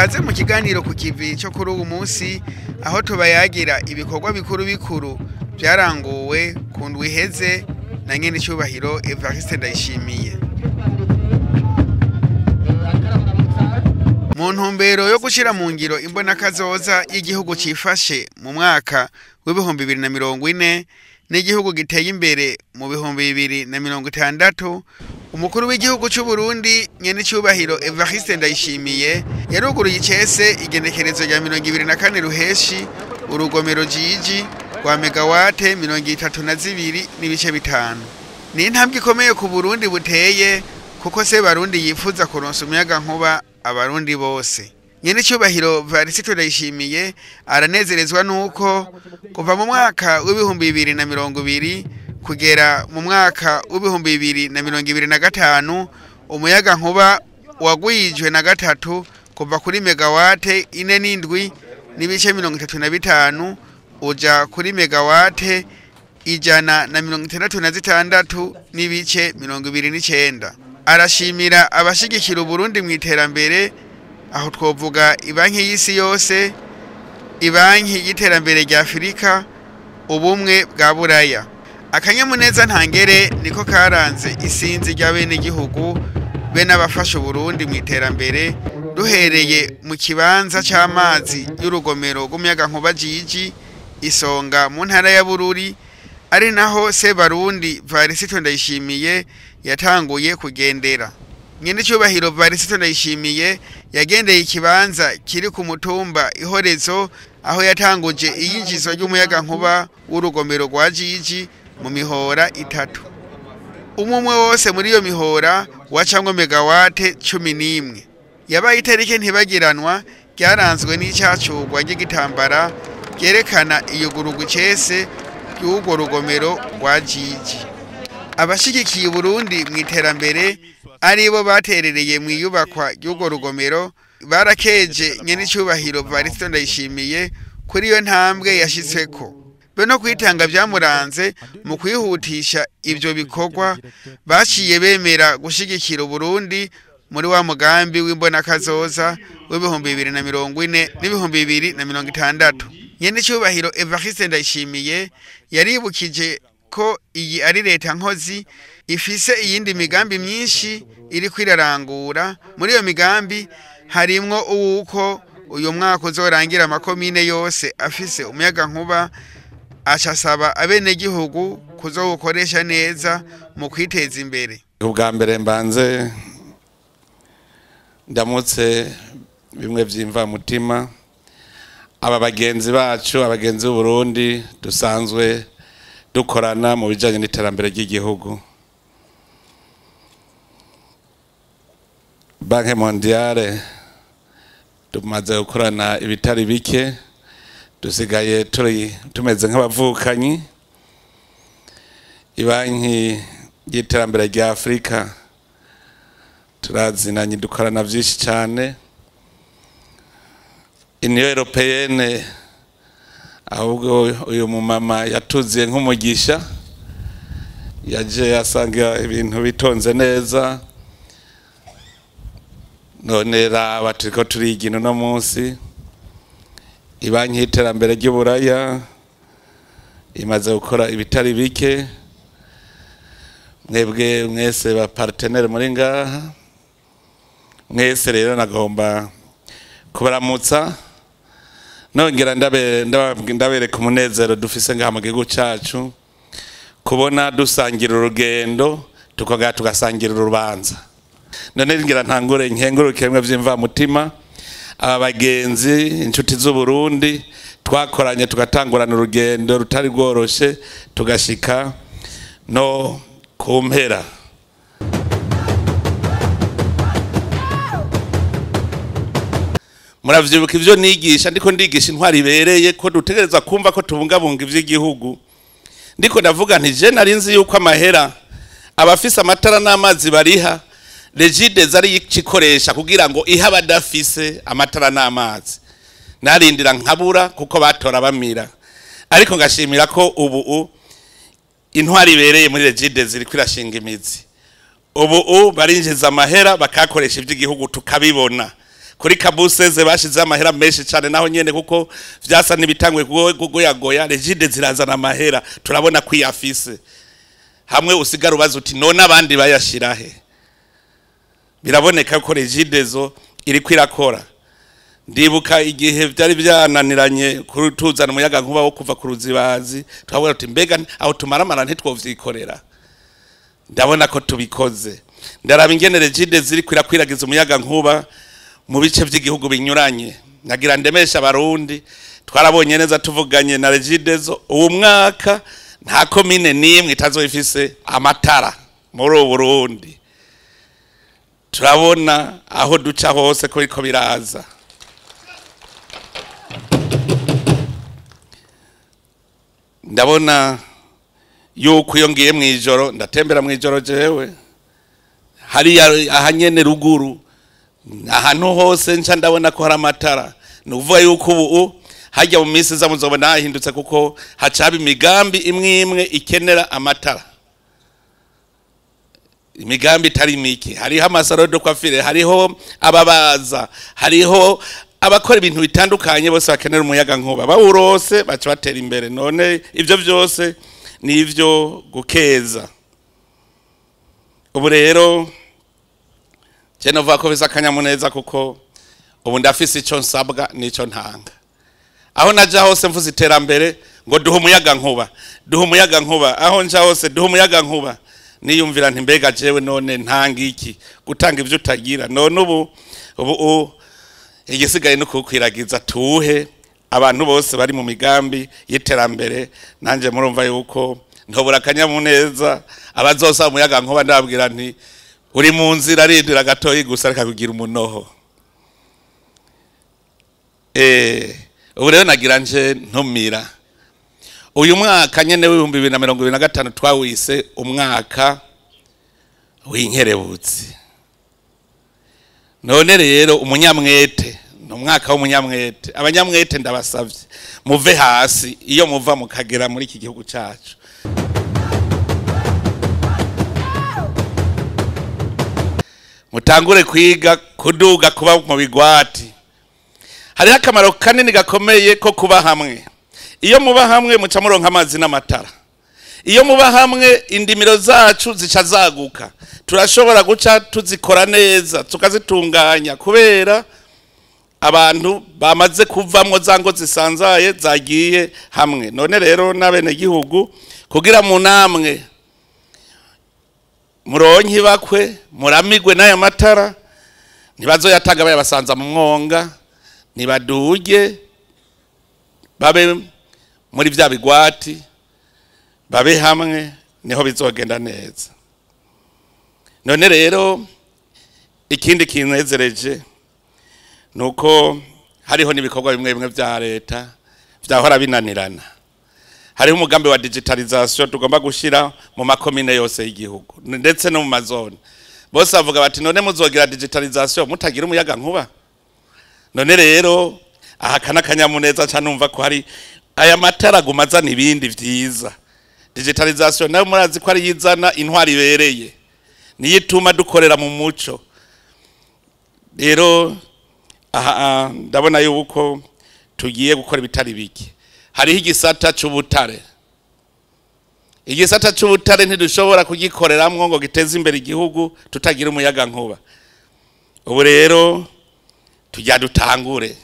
Kaze mu kiganiro ku kivi cyo kuri uwu munsi, aho tubayagira ibikorwa bikuru bikuru byaranguwe ku ndwi iheze na nyenicubahiro Evariste Ndayishimiye. Mu ntumbero yo gushira mu ngiro imbonakazoza y'igihugu cifashe mu mwaka w'2040 n'igihugu giteye imbere mu 2060, umukuru w'igihugu c'u Burundi nyenicubahiro Evariste Ndayishimiye yaruguruye icese igenekerezo rya 24 ruheshi urugomero Jiji rwa megawate 32.5. Ni intambwe ikomeye ku Burundi buteye, kuko se Barundi yifuza kuronsa umuyaga nkuba abarundi bose. Nyenicubahiro Evariste Ndayishimiye aranezerezwa nuko kuva mu mwaka w'2020 kugera mu mwaka w'2025 umuyaga nkuba wagwijwe na gatatu kuva kuri megawate 47.35 uja kuri megawate 166.29. Arashimira abashigikira Uburundi mu iterambere, aho twovuga ibanki y'isi yose, ibanki y'iterambere rya Afurika, ubumwe bwa Buraya. Akanyamuneza ntangere niko karanze isinzi ry'abenegihugu be n'abafasha Uburundi mu iterambere, duhereye mu kibanza c'amazi y'urugomero rw'umuyagankuba Jiji Isonga mu ntara ya Bururi, ari naho se Barundi Evariste Ndayishimiye yatanguye kugendera. Nyenicubahiro Evariste Ndayishimiye yagendeye ikibanza kiri ku mutumba Ihorezo, aho yatanguje iyinjizwa ry'umuyagankuba w'urugomero rwa Jiji mu mihora itatu. Umwe wose muri iyo mihora wacamwo megawate 11. Yabaye itariki ntibagiranwa ryaranzwe n'icacurwa ry'igitambara ryerekana iyugururwa icese ry'urwo rugomero rwa Jiji. Abashigikiye Uburundi mu iterambere aribo baterereye mu iyubakwa ry'urwo rugomero barakeje nyenicubahiro Evariste Ndayishimiye kuri iyo ntambwe yashitsweko, be no kwitanga vyamuranze mu kwihutisha ivyo bikorwa. Baciye bemera gushigikira Uburundi muri wa mugambi w'imbonakazoza w'2040 n'2060. Nyenicubahiro Evariste Ndayishimiye yaribukije ko iyi ari leta nkozi ifise iyindi migambi myinshi iri kwirarangura. Muri iyo migambi harimwo uwuko uyu mwaka uzorangira amakomine yose afise umuyaga nkuba, acasaba abenegihugu kuzowukoresha neza mu kwiteza imbere. Ubwa mbere mbanze ndamutse bimwe vyimva mutima aba bagenzi bacu, abagenzi b'u Burundi dusanzwe dukorana mu bijanye n'iterambere ry'igihugu. Banque Mondiale tumaze gukorana ibitari bike, dusigaye turi tumeze nk'abavukanyi. Ibanki y'iterambere rya Afurika turazinanye, dukorana vyinshi cyane. Union Européenne ahubwo uyu mumama yatuziye nk'umugisha, yaje asanga ibintu bitonze neza, none raba turiko turigina uno munsi. Ibanki y'iterambere ry'Uburaya imaze gukora ibitari bike, mwebwe mwese ba partenaire muri ngaha mwese rero nagomba kubaramutsa, nongera ndabereka umunezero dufise ngaha mu gihugu cacu, kubona dusangira urugendo tukongera tugasangira urubanza. None ngira ntangure nkenguruke mwe vyimva mutima aba bagenzi inshuti z'u Burundi twakoranye tugatangurana urugendo rutari rworoshe tugashika no ku mpera. Muravyibuka ivyo nigisha, ndiko ndigisha intwari ibereye ko dutegereza kumva ko tubungabunga ivy'igihugu. Ndiko ndavuga nti je nari nzi yuko amahera abafise amatara n'amazi bariha Regideso ari ikikoresha kugira ngo ihe abadafise amatara n'amazi. Narindira nkabura kuko batora bamira, ariko ngashimira ko ubu intwari ibereye muri Regideso iriko irashinga imizi. Ubu barinjiza amahera bakakoresha ivy'igihugu tukabibona. Kuri kabuseze bashize amahera menshi cyane naho nyene, kuko vyasa nibitangwe kugoyagoya. Regideso irazana amahera, turabona kwiyafise hamwe. Usigara ubaza uti: "None abandi bayashirahe?" Biraboneka ko Regideso iriko irakora. Ndibuka igihe vyari byananiranye tuzana umuyaga nkuba wo kuva ku Ruzibazi, twabona tuti: "Mbega aho tumaramara ntitwovyikorera?" Ndabona ko tubikoze. Ndaraba ingene Regideso iriko irakwiragiza umuyaga nkuba mu bice by'igihugu binyuranye. Nagira ndemesha Abarundi, twarabonye neza tuvuganye na Regideso, uwo mwaka nta komine n'imwe itazoba amatara muri ubu Burundi. Turabona aho duca hose ko biriko biraza. Ndabona yuko iyo ngiye mw'ijoro, ndatembera mw'ijoro jewe, hariya ahanyene ruguru, ahantu hose nca ndabona ko hari amatara. Ni ukuvuga yuko ubu hajya mu minsi iza muzobona hahindutse, kuko hacaba imigambi imwe imwe ikenera amatara, imigambi itari mike. Hariho ama salons de coiffure, hariho ababaza, hariho abakora ibintu bitandukanye, bose bakenera umuyaga nkuba. Bawurose baca batera imbere. None ibyo byose ni ibyo gukeza. Ubu rero je novuga ko bisa akanyamuneza, kuko ubu ndafise ico nsabwa n'ico ntanga. Aho naja hose mvuze iterambere, ngo duhe umuyaga nkuba, duhe umuyaga nkuba. Aho nja hose, duhe umuyaga nkuba. Niyumvira nti: "Mbega jewe none ntanga iki?" Gutanga ibyo utagira. None ubu igisigaye no kukwiragiza, tuhe abantu bose bari mu migambi y'iterambere. Nanjye murumva yuko ntobura akanyamuneza. Abazosaba umuyaga nkuba ndababwira nti: "Uri mu nzira, arindira gatoyi gusa, reka kugira umunoho." Ubu rero nagira nje ntumira uyu mwaka nyene w'2025 twawise umwaka w'inkerebutsi. None rero umunyamwete, ni umwaka w'umunyamwete. Abanyamwete ndabasavye muve hasi iyo muva mukagera muri iki gihugu cacu, mutangure kwiga kuduga kuba mu bigwati. Hariho akamaro kanini gakomeye ko kuba hamwe. Iyo muba hamwe muca muronka amazi n'amatara. Iyo muba hamwe indimiro zacu zica zaguka, turashobora guca tuzikora neza, tukazitunganya, kubera abantu bamaze kuvamwo za ngo zisanzaye zagiye hamwe. None rero n'abenegihugu, kugira mu namwe muronke bakwe muramigwe n'aya matara, ntibazoyataga bayabasanza mu mwonga. Nibaduge babe muri vya bigwati, babe hamwe, niho bizogenda neza. None rero ikindi kinezereje nuko hariho n'ibikorwa bimwe bimwe vya leta vyahora binanirana. Hariho umugambi wa digitalisation tugomba gushira mu makomine yose y'igihugu, ndetse no mu mazone. Bose bavuga bati: "None muzogira digitalisation mutagira umuyaga nkuba?" None rero aha kana kanyamuneza ca numva ko hari aya matara aguma azana ibindi vyiza. Digitalisation nayo murazi ko ari yizana intwari ibereye, niyo ituma dukorera mu muco. Rero aha ndabona yuko tugiye gukora ibitari bike. Hariho igisata c'ubutare. Igisata c'ubutare ntidushobora kugikoreramwo ngo giteze imbere igihugu tutagira umuyaga nkuba. Ubu rero tujya dutangure,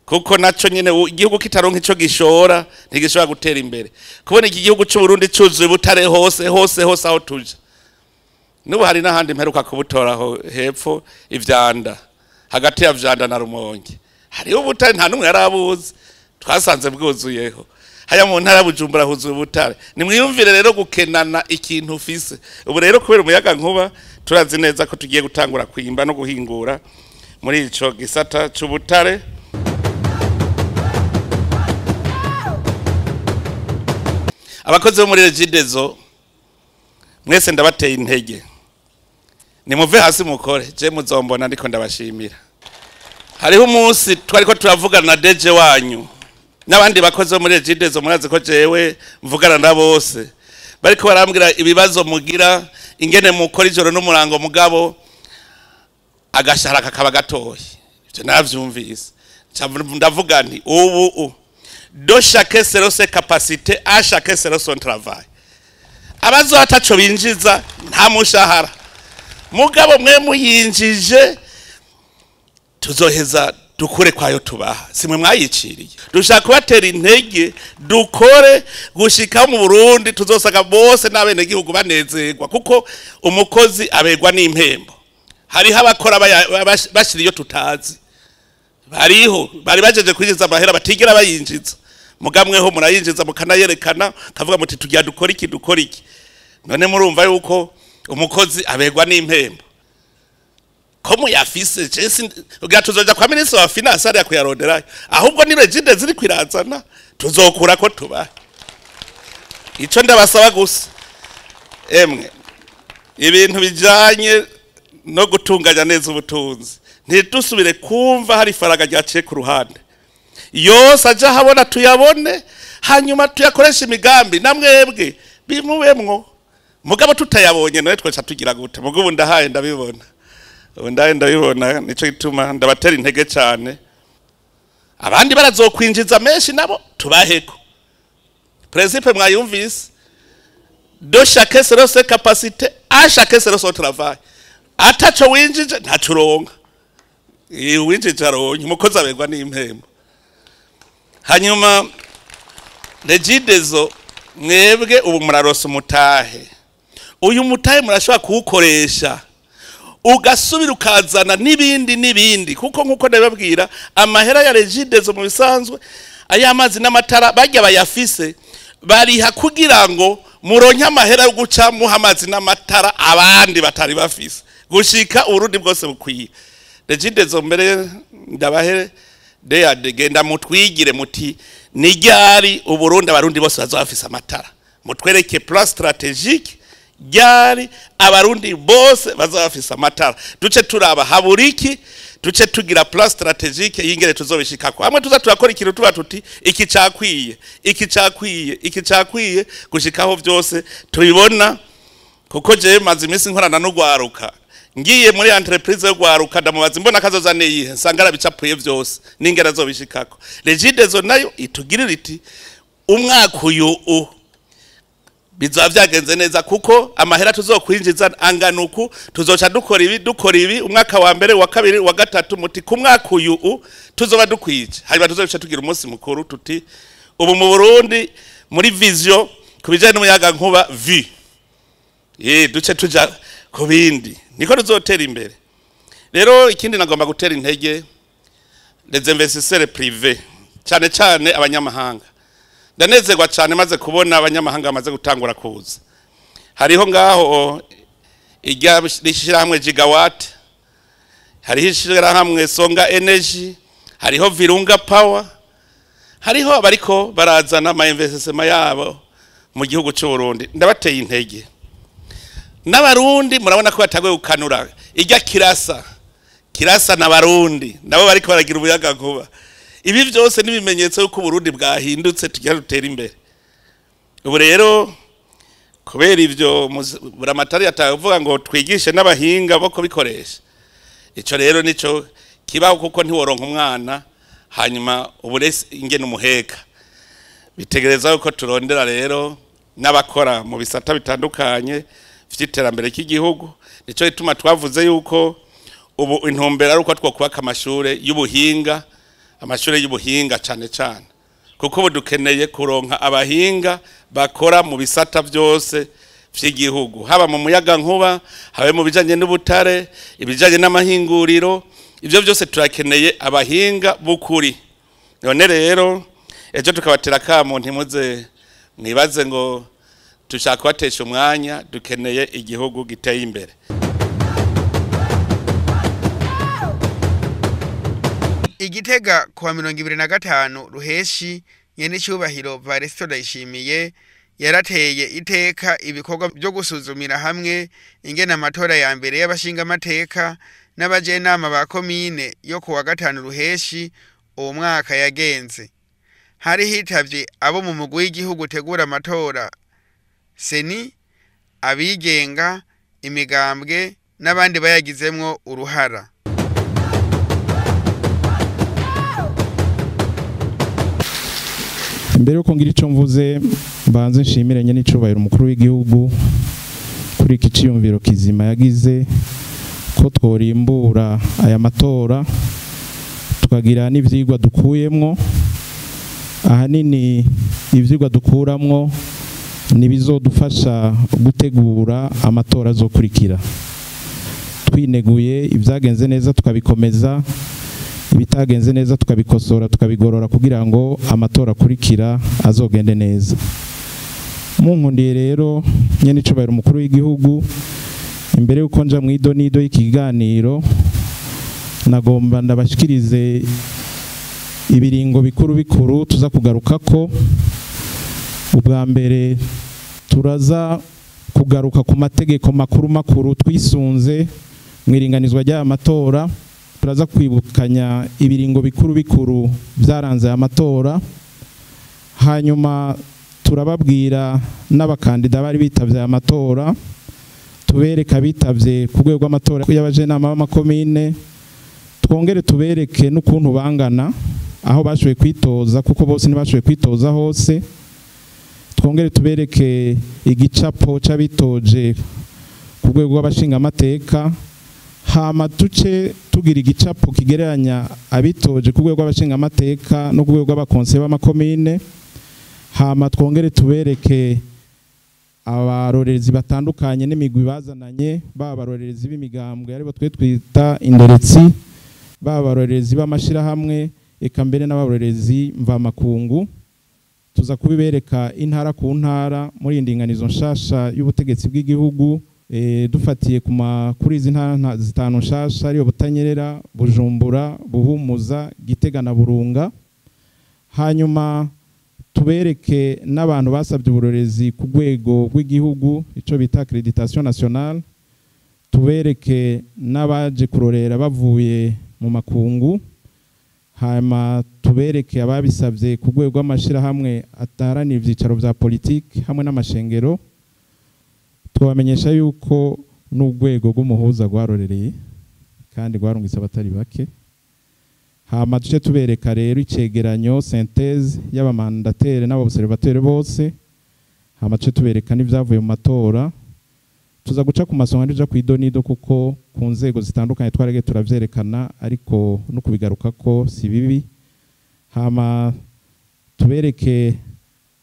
kuko naco nyene igihugu kitaronka ico gishora ntigishobora gutera imbere. Kubona iki gihugu c'u Burundi cuzuye ubutare hose hose hose aho tuja, n'ubu hari n'ahandi mperuka kubutoraho hepfo ivyanda, hagati ya Vyanda na Rumonge, hariho ubutare nta n'umwe yarabuzi, twasanze bwuzuyeho. Haya mu ntara ya Bujumbura huzuye ubutare. Nimwiyumvire rero gukenana ikintu ufise. Ubu rero kubera umuyaga nkuba turazi neza ko tugiye gutangura kwimba no guhingura muri ico gisata c'ubutare. Abakozi bo muri Regideso mwese ndabateye intege, nimuve hasi mukore, je muzombona ndiko ndabashimira. Hariho umunsi twariko turavugana na DG wanyu n'abandi bakozi bo muri Regideso, murazi ko jewe mvugana na bose, bariko barambwira ibibazo mugira, ingene mukora ijoro n'umurango, mugabo agashahara kakaba gatoyi. Ivyo navyumvise, ndavuga nti ubu de chacun selon ses capacités, à chacun selon son travail. Abazo ataco binjiza nta mushahara, mugabo mwe muyinjije tuzoheza dukure kwayo tubaha, simwe mwayiciriye. Dushaka kubatera intege dukore gushika mu Burundi tuzosaga bose n'abene gihugu banezerwa, kuko umukozi abegwa n'impembo. Hariho abakora bashira iyo tutazi, bariho bari bajeje kwinjiza amahera batigera bayinjiza, mugamweho murayinjiza mukanayerekana kavuga muti tugiye dukora iki dukora iki. None murumva yuko umukozi abegwa n'impembo ko muyafise cese tuzoja kwa ministre wa finance ari kuyaronderayo, ahubwo ni regide ziri kwirazana tuzokura ko tuba. Ico ndabasaba gusa emwe ibintu bijanye no gutunganya neza ubutunzi, ntidusubire kumva hari faraga ryaciye ku ruhande, yose aja habona tuyabone, hanyuma tuyakoresha imigambi namwebwe bimubemwo. Mugabo tutayabonye nawe twaca tugira gute? Mugabo ndahaye ndabibona, ndahaye ndabibona, nico gituma ndabatera intege cyane. Abandi barazokwinjiza menshi nabo tubaheko. Principe mwayumvise, de chacun selon ses capacités, à chacun selon son travail. Ataco winjije ntaco uronka, winjije aronka, umukozi abegwa n'impembo. Hanyuma Regideso mwebwe ubu murarosa umutahe, uyu mutahe murashobora kuwukoresha ugasubira ukazana n'ibindi n'ibindi, kuko nkuko ndababwira amahera ya Regideso mu bisanzwe ay'amazi n'amatara bajya bayafise bariha kugira ngo muronke amahera yo guca muha amazi n'amatara abandi batari bafise gushika Uburundi bwose bukwiye. Regideso mbere ndabahe genda mutwigire muti ni ryari Uburundi abarundi bose bazafise amatara, mutwereke plan stratégique ryari abarundi bose bazafise amatara, duce turaba haburiki, duce tugira plan stratégique yingere tuzobishikako. Hamwe tuza turakora ikintu tuba tuti iki cakwiye iki cakwiye iki cakwiye gushikaho byose tubibona. Kuko je maze iminsi nkorana n'ugwaruka, ngiye muri entreprise yo gwaruka ndamubaza imbona kazoza niyihe, nsanga arabicapuye byose ningera azobishikako. Regideso nayo itugirira iti umwaka uyu bizaba byagenze neza, kuko amahera tuzokwinjiza angana uku, tuzoca dukora ibi dukora ibi umwaka wa mbere wa kabiri wa gatatu, muti ku mwaka uyu tuzoba dukwije. Hanyuma tuzoca tugira umunsi mukuru tuti ubu mu Burundi muri vision kubijanye n'umuyaga nkuba vi duce tuja ku bindi, niko tuzotera imbere. Rero ikindi nagomba gutera intege les investisseurs privés, cyane cyane abanyamahanga. Ndanezerwa cyane maze kubona abanyamahanga bamaze gutangura kuza. Hariho ngaho ishyirahamwe Gigawatt, hariho ishyirahamwe Songa Energy, hariho Virunga Power, hariho abariko barazana ama investissement yabo mu gihugu cy'u Burundi. Ndabateye intege. N'abarundi murabona ko batagoye gukanura ijya kirasa kirasa n'abarundi nabo bariko baragira ubuyaga nkuba. Ibi byose nibimenyetso yuko Burundi bwahindutse tugira rutera imbere. Ubu rero kubera ivyo buramatari yatavuga ngo twigishe n'abahinga bo kubikoresha, ico rero nico kibaho, kuko ntiworonka umwana hanyuma uburese ingene umuheka. Bitegereza yuko turondera rero n'abakora mu bisata bitandukanye vy'iterambere ry'igihugu. Nico gituma twavuze yuko ubu intumbero ari uko twokubaka amashure y'ubuhinga, amashure y'ubuhinga cyane cyane, kuko ubu dukeneye kuronka abahinga bakora mu bisata byose vy'igihugu, haba mu muyaga nkuba, habe mu bijanye n'ubutare, ibijanye n'amahinguriro, ivyo byose turakeneye abahinga bukuri. None rero ejo tukabatera kamo, ntimuze mwibaze ngo tushaka kubatesha umwanya, dukeneye igihugu giteye imbere. Igitega kuwa 2025 Ruheshi nyene cyubahiro Varesto Ndayishimiye yarateye iteka ibikorwa byo gusuzumira hamwe ingene amatora ya mbere y'abashinga amateka n'abajenama ba komine yo kuwa 5 Ruheshi uwo mwaka yagenze. Hari hitavye abo mu mugwi w'igihugu tegura amatora seni, abigenga, imigambwe n'abandi bayagizemwo uruhara. Imbere yuko ngira ico mvuze, mbanze nshimire nyene icubahiro umukuru w'igihugu kuri iki ciyumviro kizima yagize ko tworimbura aya matora tukagira n'ivyigwa dukuyemwo. Ahanini ivyigwa dukuramwo nibizodufasha gutegura amatora azokurikira. Twineguye ibyagenze neza tukabikomeza, ibitagenze neza tukabikosora, tukabigorora kugira ngo amatora akurikira azogende neza. Munkundiye rero nyene icubahiro umukuru w'igihugu, imbere yuko nja mu idonido y'ikiganiro, nagomba ndabashikirize ibiringo bikuru bikuru tuza kugarukako. Ubwa mbere turaza kugaruka ku mategeko makuru makuru twisunze mu iringanizwa ry'aya matora. Turaza kwibukanya ibiringo bikuru bikuru byaranze aya matora, hanyuma turababwira n'abakandida bari bitavye aya matora, tubereka bitavye ku rwego rw'amatora y'abajenama b'amakomine, twongere tubereke n'ukuntu bangana aho bashoboye kwitoza, kuko bose ntibashoboye kwitoza hose. Twongere tubereke igicapo c'abitoje ku rwego rw'abashingamateka, hama tuce tugira igicapo kigereranya abitoje ku rwego rw'abashingamateka no ku rwego rw'abakonseye b'amakomine, hama twongere tubereke abarorerezi batandukanye n'imigwi bazananye, baba abarorerezi b'imigambwe aribo twe twita inderetsi, baba abarorerezi b'amashirahamwe, eka mbere n'abarorerezi mvamakungu. Tuza kubibereka intara ku ntara muri indinganizo nshasha y'ubutegetsi bw'igihugu, dufatiye kuri izi ntara zitanu nshasha ariyo Butanyerera, Bujumbura, Buhumuza, Gitega na Burunga. Hanyuma tubereke n'abantu basabye uburorezi ku rwego rw'igihugu, ico bita accreditation nationale, tubereke n'abaje kurorera bavuye mu makungu, hanyuma tubereke ababisabye ku rwego rw'amashirahamwe ataharanira ivyicaro vya politiki hamwe n'amashengero. Twabamenyesha yuko n'urwego rw'umuhuza rwarorereye kandi rwarungitse abatari bake. Hama duce tubereka rero icegeranyo synthèse y'abamandatere n'abaobservateurs bose, hama duce tubereka n'ivyavuye mu matora. Tuza guca ku masonga nija ku idonido kuko ku nzego zitandukanye twarege turavyerekana, ariko no kubigaruka ko si bibi. Hama tubereke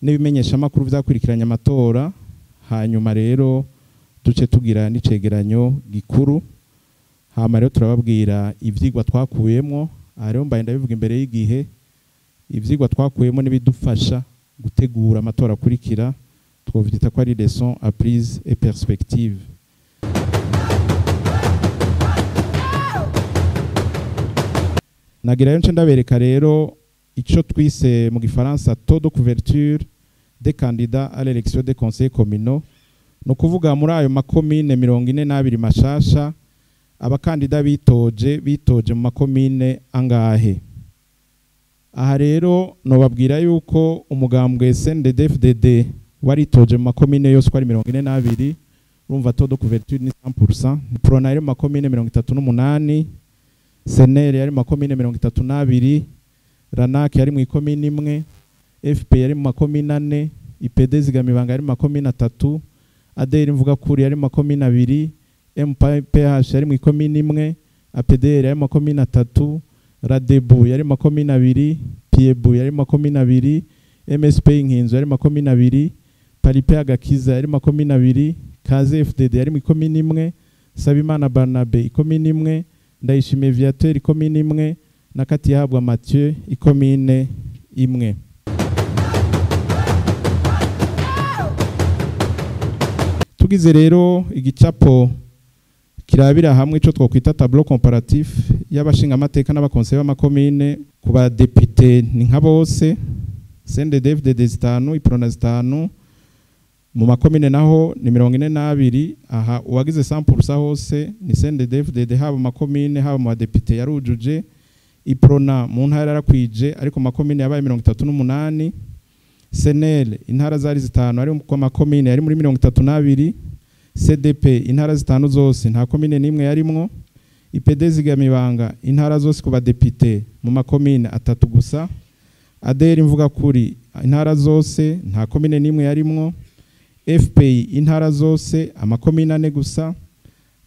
n'ibimenyesha makuru vyakurikiranye amatora, hanyuma rero duce tugira n'icegeranyo gikuru. Hama rero turababwira ivyigwa twakuyemwo. Aha rero mbaye ndabivuga imbere y'igihe, ivyigwa twakuyemo n'ibidufasha gutegura amatora akurikira, twovyita ko ari leçon apprise et perspective. Nagira nce ndabereka rero ico twise mu gifaransa taux de couverture des candidats à l'élection des conseillers communaux. No kuvuga muri ayo makomine 42 mashasha abakandida bitoje mu makomine angahe. Aha rero nobabwira yuko umugambwe CNDD-FDD waritoje mu makomine yose kwari 42, urumva taux de couverture ni 100%. Prona yari mu makomine 38, SNL yari mu makomine 32, RANAC yari mu ikomine imwe, FP yari mu makomine 4, IPD Zigamibanga yari mu makomine 3, ADR Mvugakuri yari mu makomine 2, MPH yari mu ikomine imwe, APDR yari mu makomine 3, Radebu yari mu makomine 2, Piebu yari mu makomine 2, MSP Inkinzo yari mu makomine 2, Paripe Agakiza yari mu makomine 2, Kaze FDD yari mu ikomine imwe, Sabimana Barnabe ikomine imwe, Ndayishimiye Viateur ikomine imwe, na Katihabwa Mathieu ikomine imwe. Tugize rero igicapo kirabira hamwe ico twokwita tableau comparatif y'abashinga amateka n'abakonseye b'amakomine. Ku badepite ni nka bose, CNDD-FDD zitanu, Iprona zitanu, mu makomine naho ni 42. Aha uwagize 100% hose ni CNDD-FDD, haba mu makomine haba mu badepite yarujuje. Iprona mu ntara yarakwije, ariko makomine yabaye 38. SNL intara zari zitanu, ari mu makomine yari muri 32. CDP intara zitanu zose nta komine nimwe yarimwo. IPD Zigamibanga intara zose ku badepite mu makomine 3 gusa. ADR Mvugakuri intara zose nta komine nimwe yarimwo, FPI intara zose amakomine 4 gusa,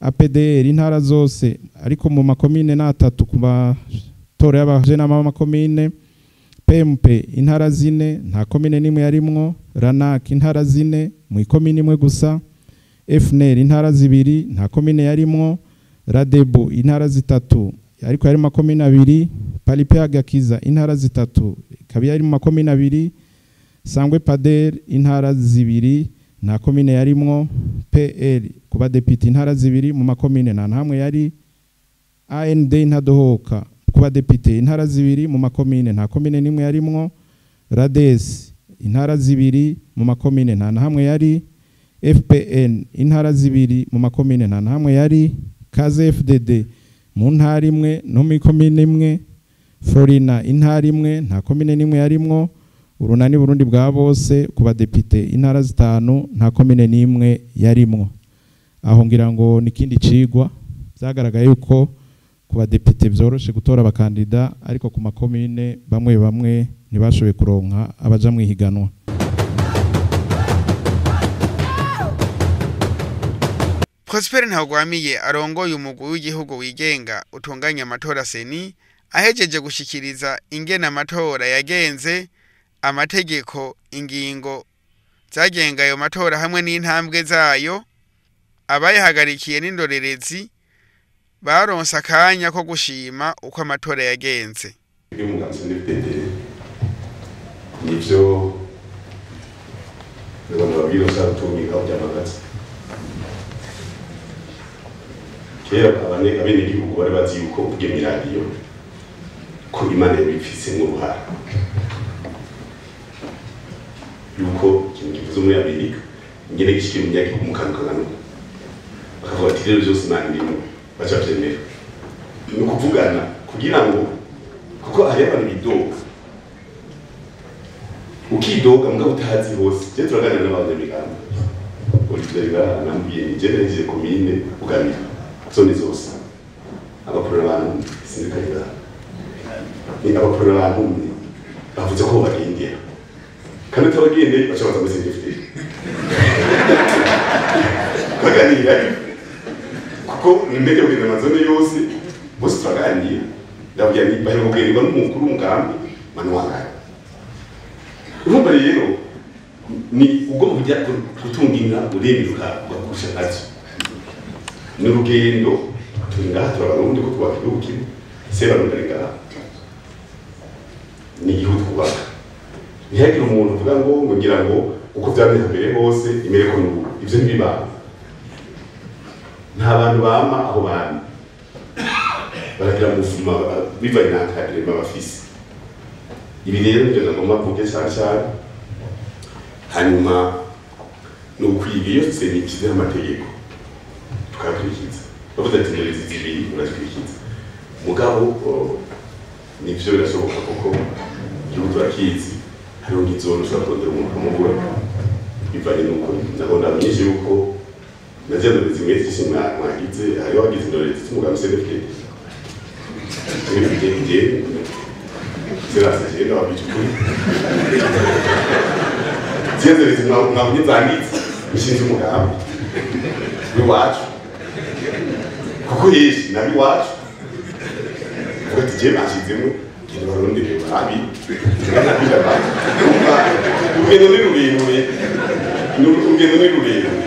APDR intara zose ariko mu makomine 3 ku matora y'abajenama b'amakomine, PMP intara 4 nta komine nimwe yarimwo, RANAC intara 4 mu ikomine imwe gusa, FNL intara 2 nta komine yarimwo, RADEBU intara 3 ariko yari makomine 2, Palipe Agakiza intara 3 ikaba yari makomine 2, Sangwe Pader intara 2 nta komine yarimwo, PL kuba deputy intara 2 mu makomine nta hamwe yari, AND ntadohoka kuba deputy intara 2 mu makomine nta komine nimwe yarimwo, RADES intara 2 mu makomine nta hamwe yari, FPN intara 2 mu makomine nta hamwe yari, KZFDD mu ntara imwe no mu komine imwe, Florina intara imwe nta komine nimwe yarimwo, Urunani Burundi bwa bose kuba depute intara 5 nta komine nimwe yarimwo. Aho ngira ngo nikindi cigwa byagaragaye yuko kuba depute byoroshe gutora abakandida, ariko ku makomine bamwe bamwe ntibashoboye kuronka abaja mwihiganwa. Prosper Ntagwamiye arongoye umugwi w'igihugu wigenga utunganya amatora seni ahejeje gushikiriza ingene amatora yagenze, amategeko, ingingo zagenga ayo matora hamwe n'intambwe zayo. Abayihagarikiye n'indorerezi baronse akanya ko gushima uko amatora yagenze. Nivyo kera abenegihugu bari bazi yuko uvuye mw'iradiyo ko Imana yabifise uruhara, yuko ikintu kivuze muri Amerika ingene gishikira umunyagihugu mu kantu kangana, bakavuga ati rero vyose Imana irimo, baca bavyemera. Ni ukuvugana kugira ngo, kuko hariho abantu bidoga, ukidoga mugabo utazi hose. Je turaganira n'abanyamigambi, Olivier ngaha nambwiye ni je nejeje komine Bugamira zone zose, abakorera abantu sindikarira ni abakorera abantu bavuze ko bagendera, kandi utabagendeye baca baza muri CNDD-FDD baganira, kuko ni mbere kugenda amazone yose bose turaganira. Ndabwira ni baheruka kugenderwa n'umukuru w'umugambi Manuel. Urumva rero ni ugomba kujya gutunga inka uremeruka ugakurusha nkazo. Ni urugendo turi ngaha turabarundi ko twubaka igihugu kimwe, Sebarundi ari ngaha, ni igihugu twubaka. Ntihagire umuntu uvuga ngo ngira ngo uko vyamye mbere hose imere ko n'ubu, ivyo ntibibaho. Nta bantu bama aho bami baragira muvuma bivanye na kadrema bafise. Ibi rero nivyo nagomba mvuge cyane cyane. Hanyuma ni ukwiga iyo seni ishyizeho amategeko tukayakurikiza, bavuze ati indorerezi zibiri urazikurikiza, mugabo nivyo birashoboka kuko igihugu turakizi, hariho nk'izone ushobora kurondera umuntu ukamubura bivanye n'uko nabona myinshi yuko na ziriya ndorerezi mwese isi mwagize, hariho abagize indorerezi z'umugambi CNDD-FDD zirasa je ndababwira ukuri, ziriya ndorerezi mwabonye zanditse mishinze umugambi w'iwacu, kuko yeshi nabi iwacu uvuga ati je bashizemo genda barondere babi. Urugendo ni rurerure, urugendo ni rurerure,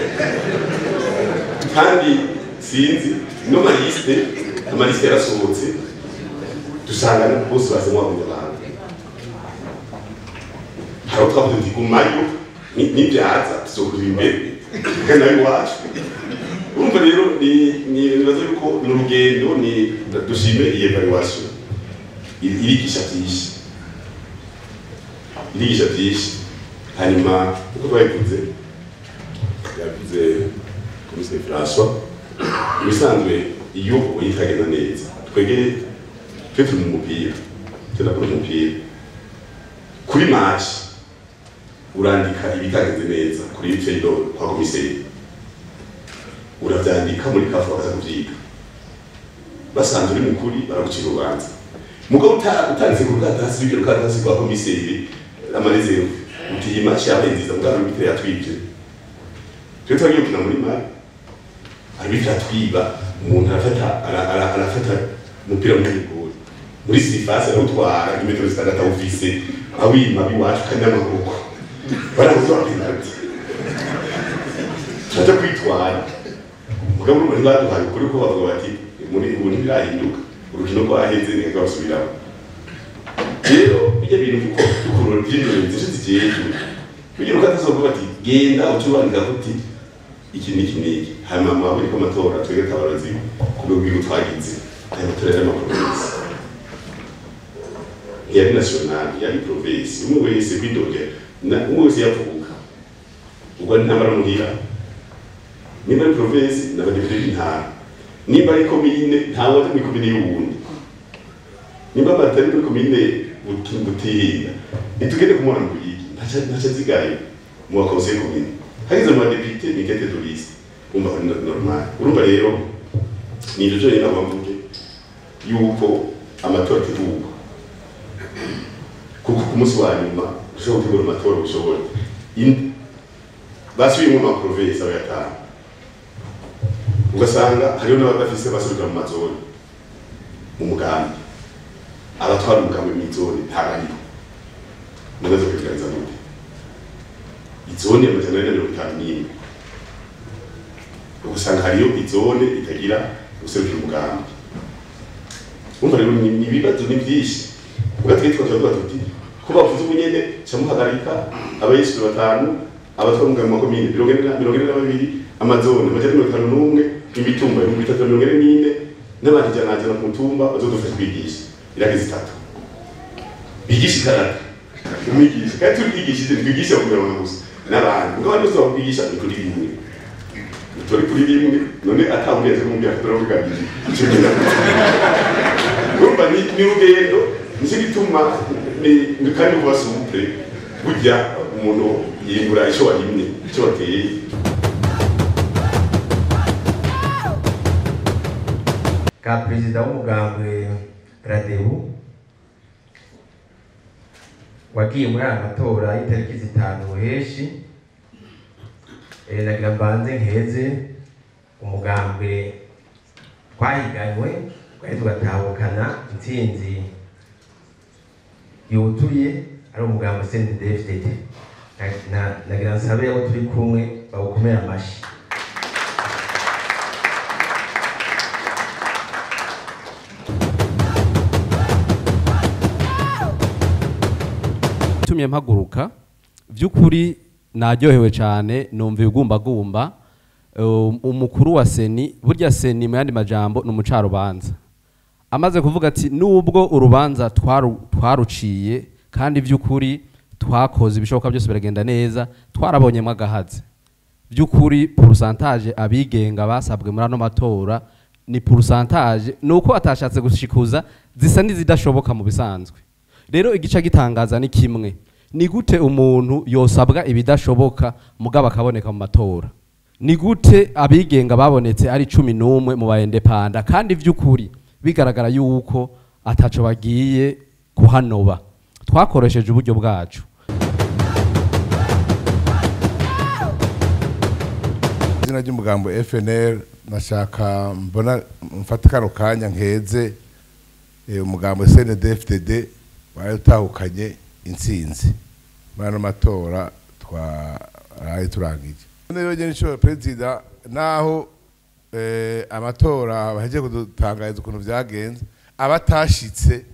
kandi sinzi no maliste, amaliste yarasohotse dusanga bose bazemo abanyamahanga. Hari aho twavuze tuti gumayo nibyaza tuzokura imbere kandi nabi iwacu. Urumva rero ni nibaza yuko ni urugendo, ni dushime iyi evaluation irigisha byinshi, irigisha byinshi. Hanyuma uko twabivuze, yavuze komiseri François, ibisanzwe iyo uyitagenda neza, twege twe turi mu mupira, turakora umupira kuri match urandika ibitagenze neza kuri feuille kwa komiseri, uravyandika muri kafu bakaza kuvyiga, basanze uri mukuri baragucira urubanza. Mugabo utanditse ku rukatasi, rw'iryo rukatasi rwa komiseri Ama réserves uti iyi match yabaye nziza, mugabo arbitre yatwibye. Twe twagiye gukina muri Mali, arbitre atwiba. Umuntu arafata umupira muri gol, muri surface, arawutwara imetero 6 awufise, awima biwacu kanyamaboko, baramuzuba penalty, turaja kwitwara. Mugabo urumva ntibaduhaye ukuri, ko bavuga bati muri ubu ntibirahinduka, urukino rwaheze, ntigaga basubiramo. Rero bijya bintu kuko dukurura by'indorerezi zice zijejwe kugira uko atazovuga bati genda ucubandika kuti iki n'iki n'iki. Hanyuma mwabonye ko amatora twebwe tabarozi ku rwego rw'igihugu twagize ayo matora yari ama provinces, ntiyari national, yari province. Umwe wese kwidogera, umwe wese yavuka ubwo ari intambara muhira, nimba ari province n'abadepite b'intara, nimba ari komine ntawe waja muri komine y'uwundi, nimba batari muri komine Butihinda ntitugende kumubona mu Ruyigi, ntaca nzigayo mu ba conseil commune. Hageze mu badepite ni tête de liste, umva ko ni normal. Urumva rero ni ivyo vyonyene nagomba mvuge, yuko amatora ategurwa, kuko ku munsi wa nyuma ushobora gutegura amatora ubishobora. Basubiyemwo ama provinces aba yatanu, ugasanga hariho n'abadafise basubira mu ma zones mu mugambi, abatwara umugambi mw'izone ntabariho. Munazo kwiganiza gute izone 451, ugasanga hariyo izone itagira guserukira umugambi? Umva rero ni ibibazo ni byinshi. Ugatwe twavuga tuti ko bavuze ubunyene camuhagarika abayiswe batanu, abatwara umugambi mu makomine 42, ama zones 551, imitumba 344, n'abantu 100 ku mutumba bazodufasha kwigisha irageze itatu, bigisha ikarata umwigisha. Kandi tubigishije, twigisha kugira gusa n'abantu, ubwo abandi bose bakwigisha ni kuri rimwe, turi kuri rimwe. None atawurenze kumubwira ko turavuga kabiri, ico genda. Urumva ni urugendo, nicyo gituma ni kandi kuba souple. Burya umuntu yimbura ico warimye, ico wateye. Ka perezida w'umugambwe Radebu wagiye muri aya matora y'itariki 5 Ruheshi, nagira mbanze nkeze umugambwe twahiganywe twari tugatahukana intsinzi yutuye, ari umugambwe CNDD-FDD. Nagira nsabe abo turi kumwe bawukomere amashi. Tumye mpaguruka, by'ukuri naryohewe cyane, numva ibigumbagumba. Umukuru wa CENI, burya CENI mu yandi majambo ni umucarubanza, amaze kuvuga ati nubwo urubanza twaruciye kandi by'ukuri twakoze ibishoboka byose biragenda neza, twarabonyemo agahaze. By'ukuri pourcentage abigenga basabwe muri ano matora ni pourcentage nuko atashatse gushikuza zisa n'izidashoboka mu bisanzwe. Rero igice gitangaza ni kimwe: ni gute umuntu yosabwa ibidashoboka mugabo akaboneka mu matora? Ni gute abigenga babonetse ari 11 mu ba indépendants, kandi vy'ukuri bigaragara yuko ataco bagiye kuhanoba? Twakoresheje uburyo bwacu. Izina ry'umugambo FNL, nashaka mbona mfata kano kanya nkeze umugambo CNDD-FDD wari utahukanye intsinzi muri ano matora twaraye turangije. Rero nyene ico perezida, naho amatora bahejeje kudutangariza ukuntu vyagenze, abatashitse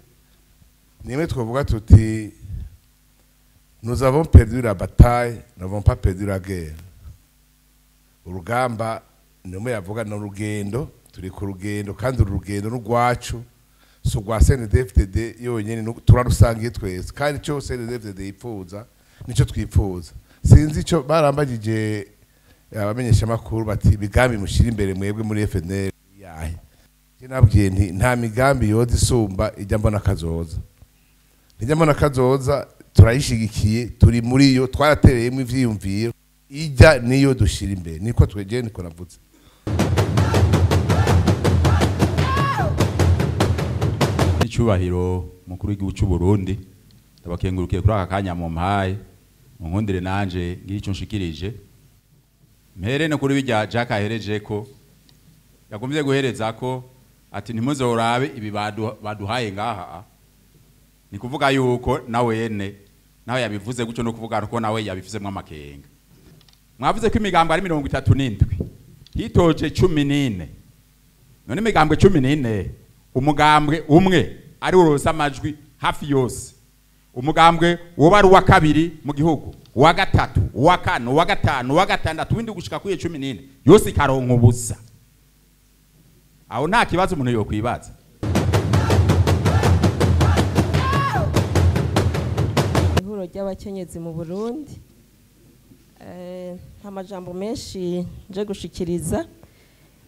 nimwe twovuga tuti nous avons perdu la bataille, nous n'avons pas perdu la guerre. Urugamba nimwe yavuga no rugendo, turi ku rugendo, kandi uru rugendo n'urwacu, si urwa CNDD-FDD yonyene, turarusangiye twese. Kandi ico CNDD-FDD yipfuza nico twipfuza. Sinzi ico barambagije abamenyesha makuru bati imigambi mushira imbere mwebwe muri FNL yahe? Je nabwiye nti nta migambi yoza isumba ijya mbona kazoza. Ijya mbona kazoza turayishigikiye, turi muri yo, twaratereyemo ivyiyumviro, ijya niyo dushira imbere. Niko twegeye, niko navuze. Icyubahiro mukuru w'igihugu cy'u Burundi, Ndabakengurukiye kuri aka kanya mu mpaye, munkundire nanje ngira icyo nshikirije. Mpere no kuri bijya Jack ahereje ko yagomvye guhereza ko ati ntimuzorabe ibi baduhaye ngaha. Ni kuvuga yuko nawe yene nawe yabivuze gucyo no kuvuga ko nawe yabifizemwe amakenga. Mwavuze ko imigambo ari 37 hitoje 14. None imigambwe 14 umugambwe umwe ari urosa amajwi hafi yose. Umugambwe woba ari uwa kabiri mu gihugu, uwa gatatu, uwa kane, uwa gatanu, uwa gatandatu, windi gushika kuri 14 yose ikaronka ubusa. Aho nta kibazo umuntu yokwibaza. Ihuriro ry'abakenyezi mu Burundi, nta majambo menshi nje gushikiriza.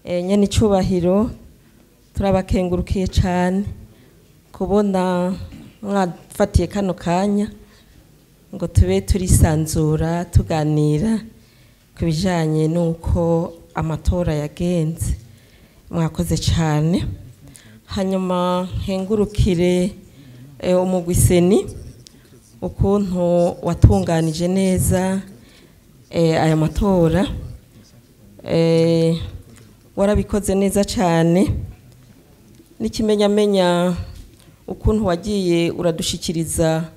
Nyene icubahiro turabakengurukiye cyane kubona mwafatiye kano kanya ngo tube turisanzura tuganira ku bijanye n'uko amatora yagenze. Mwakoze cyane. Hanyuma nkengurukire umugwi CENI ukuntu watunganije neza aya matora, warabikoze neza cyane. N'ikimenyamenya ukuntu wagiye uradushikiriza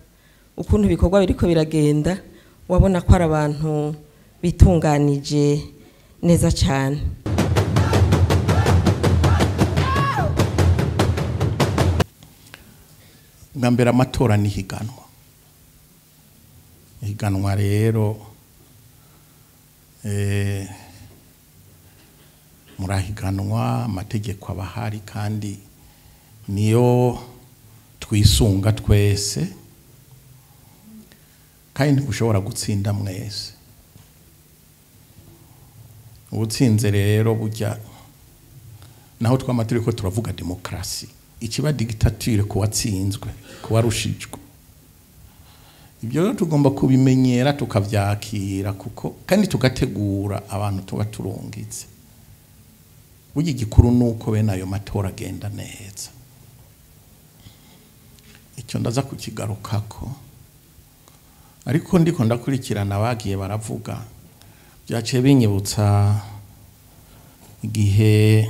ukuntu ibikorwa biriko biragenda, wabona ko ari abantu bitunganije neza cyane. Bwa mbere amatora ni higanwa. Higanwa rero murahiganwa, amategeko abahari kandi niyo twisunga twese, kandi ntigushobora gutsinda mwese. Ubutsinze rero burya naho twama turiko turavuga demokrasi, ikiba dictature kuwatsinzwe, kuwarushijwe. Ibyo rero tugomba kubimenyera tukavyakira, kuko kandi tugategura abantu tuba turungitse. Burya igikuru nuko bene ayo matora agenda neza. Icyo ndaza kukigarukako, ariko ndiko ndakurikirana bagiye baravuga, byaciye binyibutsa igihe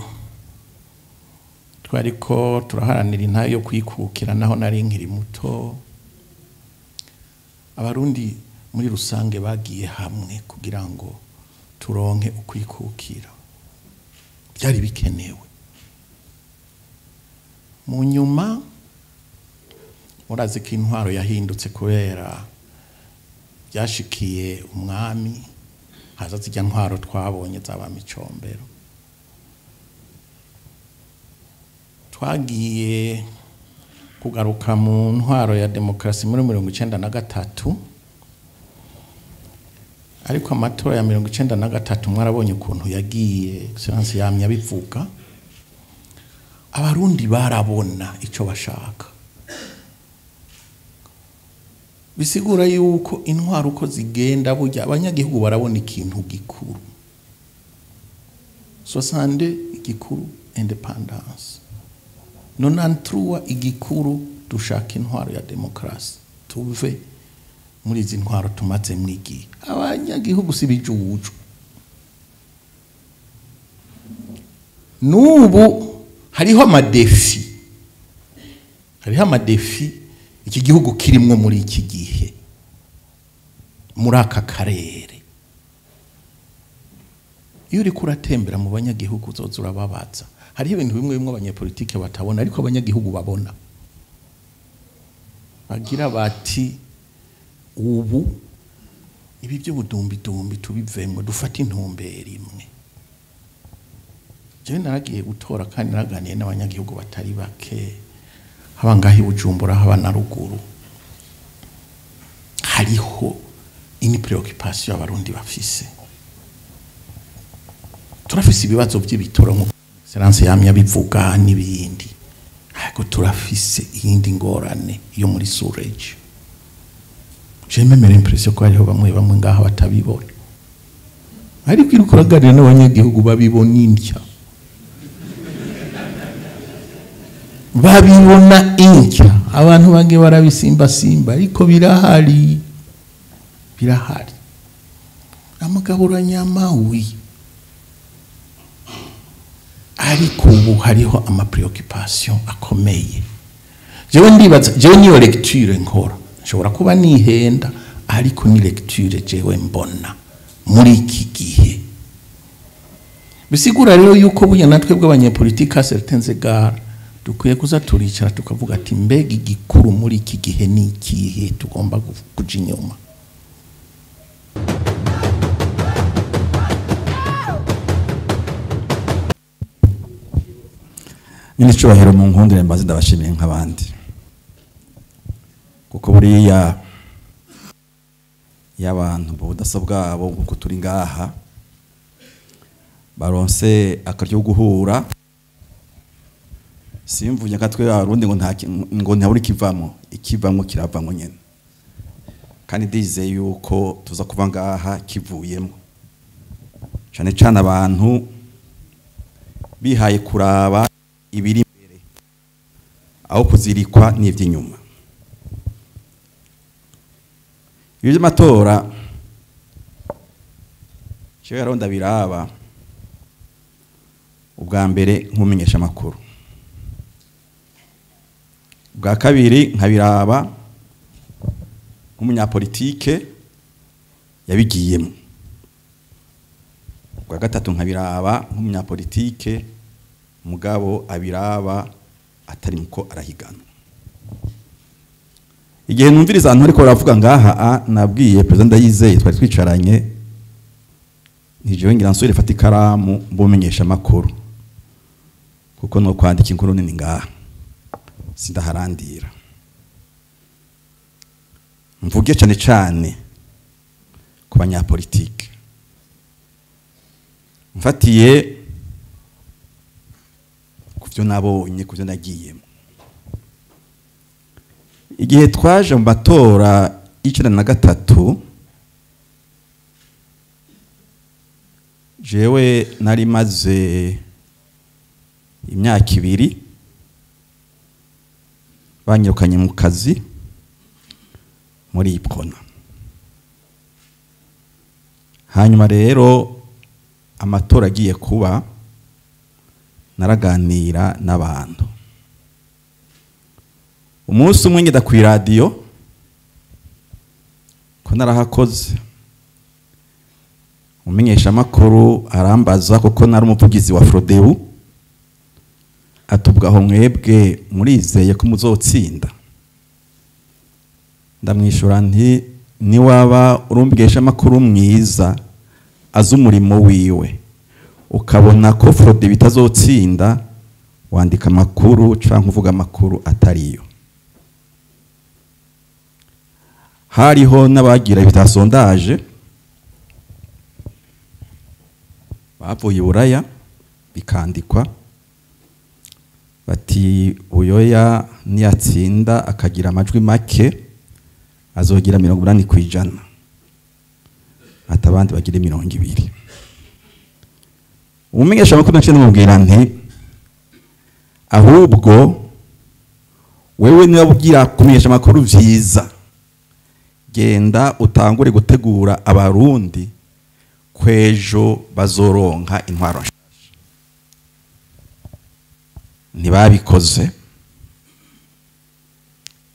twariko turaharanira intayo yo kwikukira, naho nari nkiri muto. Abarundi muri rusange bagiye hamwe kugira ngo turonke ukwikukira, byari bikenewe. Mu nyuma murazi ko intwaro yahindutse kubera byashikiye umwami, haza zijya ntwaro twabonye zaba micombero. Twagiye kugaruka mu ntwaro ya demokrasi muri 1993, ariko amatora ya 1993 mwarabonye ukuntu yagiye, Excellence yamye abivuga. Abarundi barabona ico bashaka, bisigura yuko intwaro uko zigenda burya abanyagihugu barabona ikintu gikuru. 62 igikuru independence, 93 igikuru dushaka intwaro ya demokrasi, tuve muri izi ntwaro tumaze mwigi. Abanyagihugu si bijuju. Nubu hariho amadefi, hariho amadefi iki gihugu kirimwo muri iki gihe, muri aka karere. Iyo uriko uratembera mu banyagihugu uzoza urababaza. Hariho ibintu bimwe bimwe abanyepolitike batabona, ariko abanyagihugu babona. Bagira bati ubu ibi by'ubudumbidumbi tubivemwe, dufate intumbero imwe. Jewe naragiye gutora kandi naraganiye n'abanyagihugu batari bake, haba ngahi Bujumbura haba na ruguru. Hariho ini preoccupation abarundi bafise. Turafise ibibazo by'ibitoro nko Excellence yamye abivuga n'ibindi, ariko turafise iyindi ngorane yo muri sous-region. J'ai même l'impression ko hariho bamwe bamwe ngaha batabibona, ariko iriko uraganira n'abanyagihugu babibona indya, babibona indya. Abantu bange barabisimba simba, ariko birahari, birahari. Amagaburanyama oui, ariko ubu hariho ama préoccupation akomeye. Jewe ndibaza, jewe niyo lecture nkora, nshobora kuba nihenda, ariko ni lecture jewe mbona muri iki gihe. Bisigura rero yuko buya natwe bw'abanyepolitike à certains égards dukwiye kuza turicara tukavuga ati mbega igikuru muri iki gihe ni ikihe tugomba kuja inyuma. Nyine icubahiro mu nkundire mbaze ndabashimiye nk'abandi, kuko buriya iyo abantu mu budasa bwabo nk'uko turi ngaha baronse akaryo guhura, simvuye nka twe abarundi ngo nta ngo ntaburi kivamo, ikivamo kiravamo nyene, kandi ndizeye yuko tuza kuva ngaha kivuyemo, cane cane abantu bihaye kuraba ibiri imbere aho kuzirikwa n'ivy'inyuma. Ibyo by'amatora jewe rero ndabiraba ubwa mbere nkumenyesha amakuru, ubwa kabiri nkabiraba nk'umunyapolitike yabigiyemo, ubwa gatatu nkabiraba nk'umunyapolitike mugabo abiraba atari muko arahigana. Igihe numviriza abantu ariko baravuga ngaha, nabwiye president Ndayizeye twari twicaranye, ntijewe ngira nsubire fata ikaramu mbumenyesha amakuru, kuko no kwandika inkuru nini ngaha sindaharandira, mvuge cyane cyane ku banyapolitike, mfatiye kuvyo nabonye, kuvyo nagiyemo. Igihe twaje mu matora y'93, jewe nari maze imyaka 2 banyirukanye mu kazi muri Iprona. Hanyuma rero amatora agiye kuba, naraganira n'abantu. Umunsi umwe ngenda ku radio ko narahakoze, umenyesha makuru arambaza, kuko nari umuvugizi wa Frodeu, atubwaho mwebwe murizeye ko muzotsinda? Ndamwishura nti niwaba urumbigesha makuru mwiza azi umurimo wiwe, ukabona ko Frodeu bitazotsinda, wandika amakuru canke uvuga amakuru atariyo. Hariho n'abagira ibita sondage bavuye Buraya bikandikwa bati Buyoya niyatsinda akagira amajwi make azogira 80%, atabandi bagira 20. Umumenyesha makuru naciye ndamubwira nti ahubwo wewe niba ugira kumenyesha amakuru vyiza, genda utangure gutegura abarundi kwejo bazoronka intwaro nshasha. Ntibabikoze.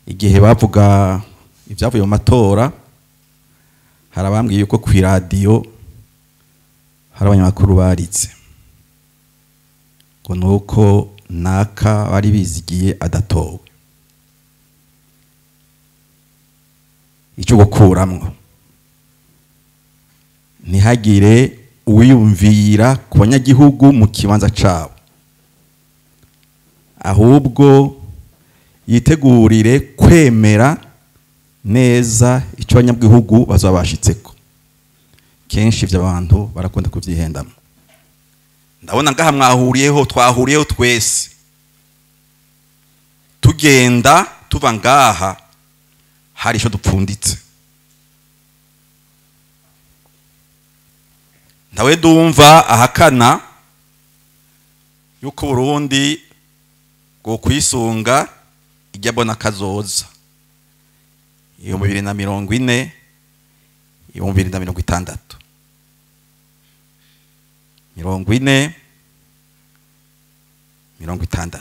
Igihe bavuga ibyavuye mu matora, harabambwiye yuko ku radio hari abanyamakuru baritse ngo nuko naka bari bizigiye adatowe. Icyo gukuramwo ntihagire uwiyumvira ku banyagihugu mu kibanza cabo, ahubwo yitegurire kwemera neza icyo abanyagihugu bazabashitseko. Kenshi ivyo abantu barakunda kuvyihendamo. Ndabona ngaha mwahuriyeho, twahuriyeho twese, tugenda tuva ngaha hari ico dupfunditse. Ntawe dumva ahakana yuko Burundi bwo kwisunga ijya bona kazoza 2040, 2060, 40, 60.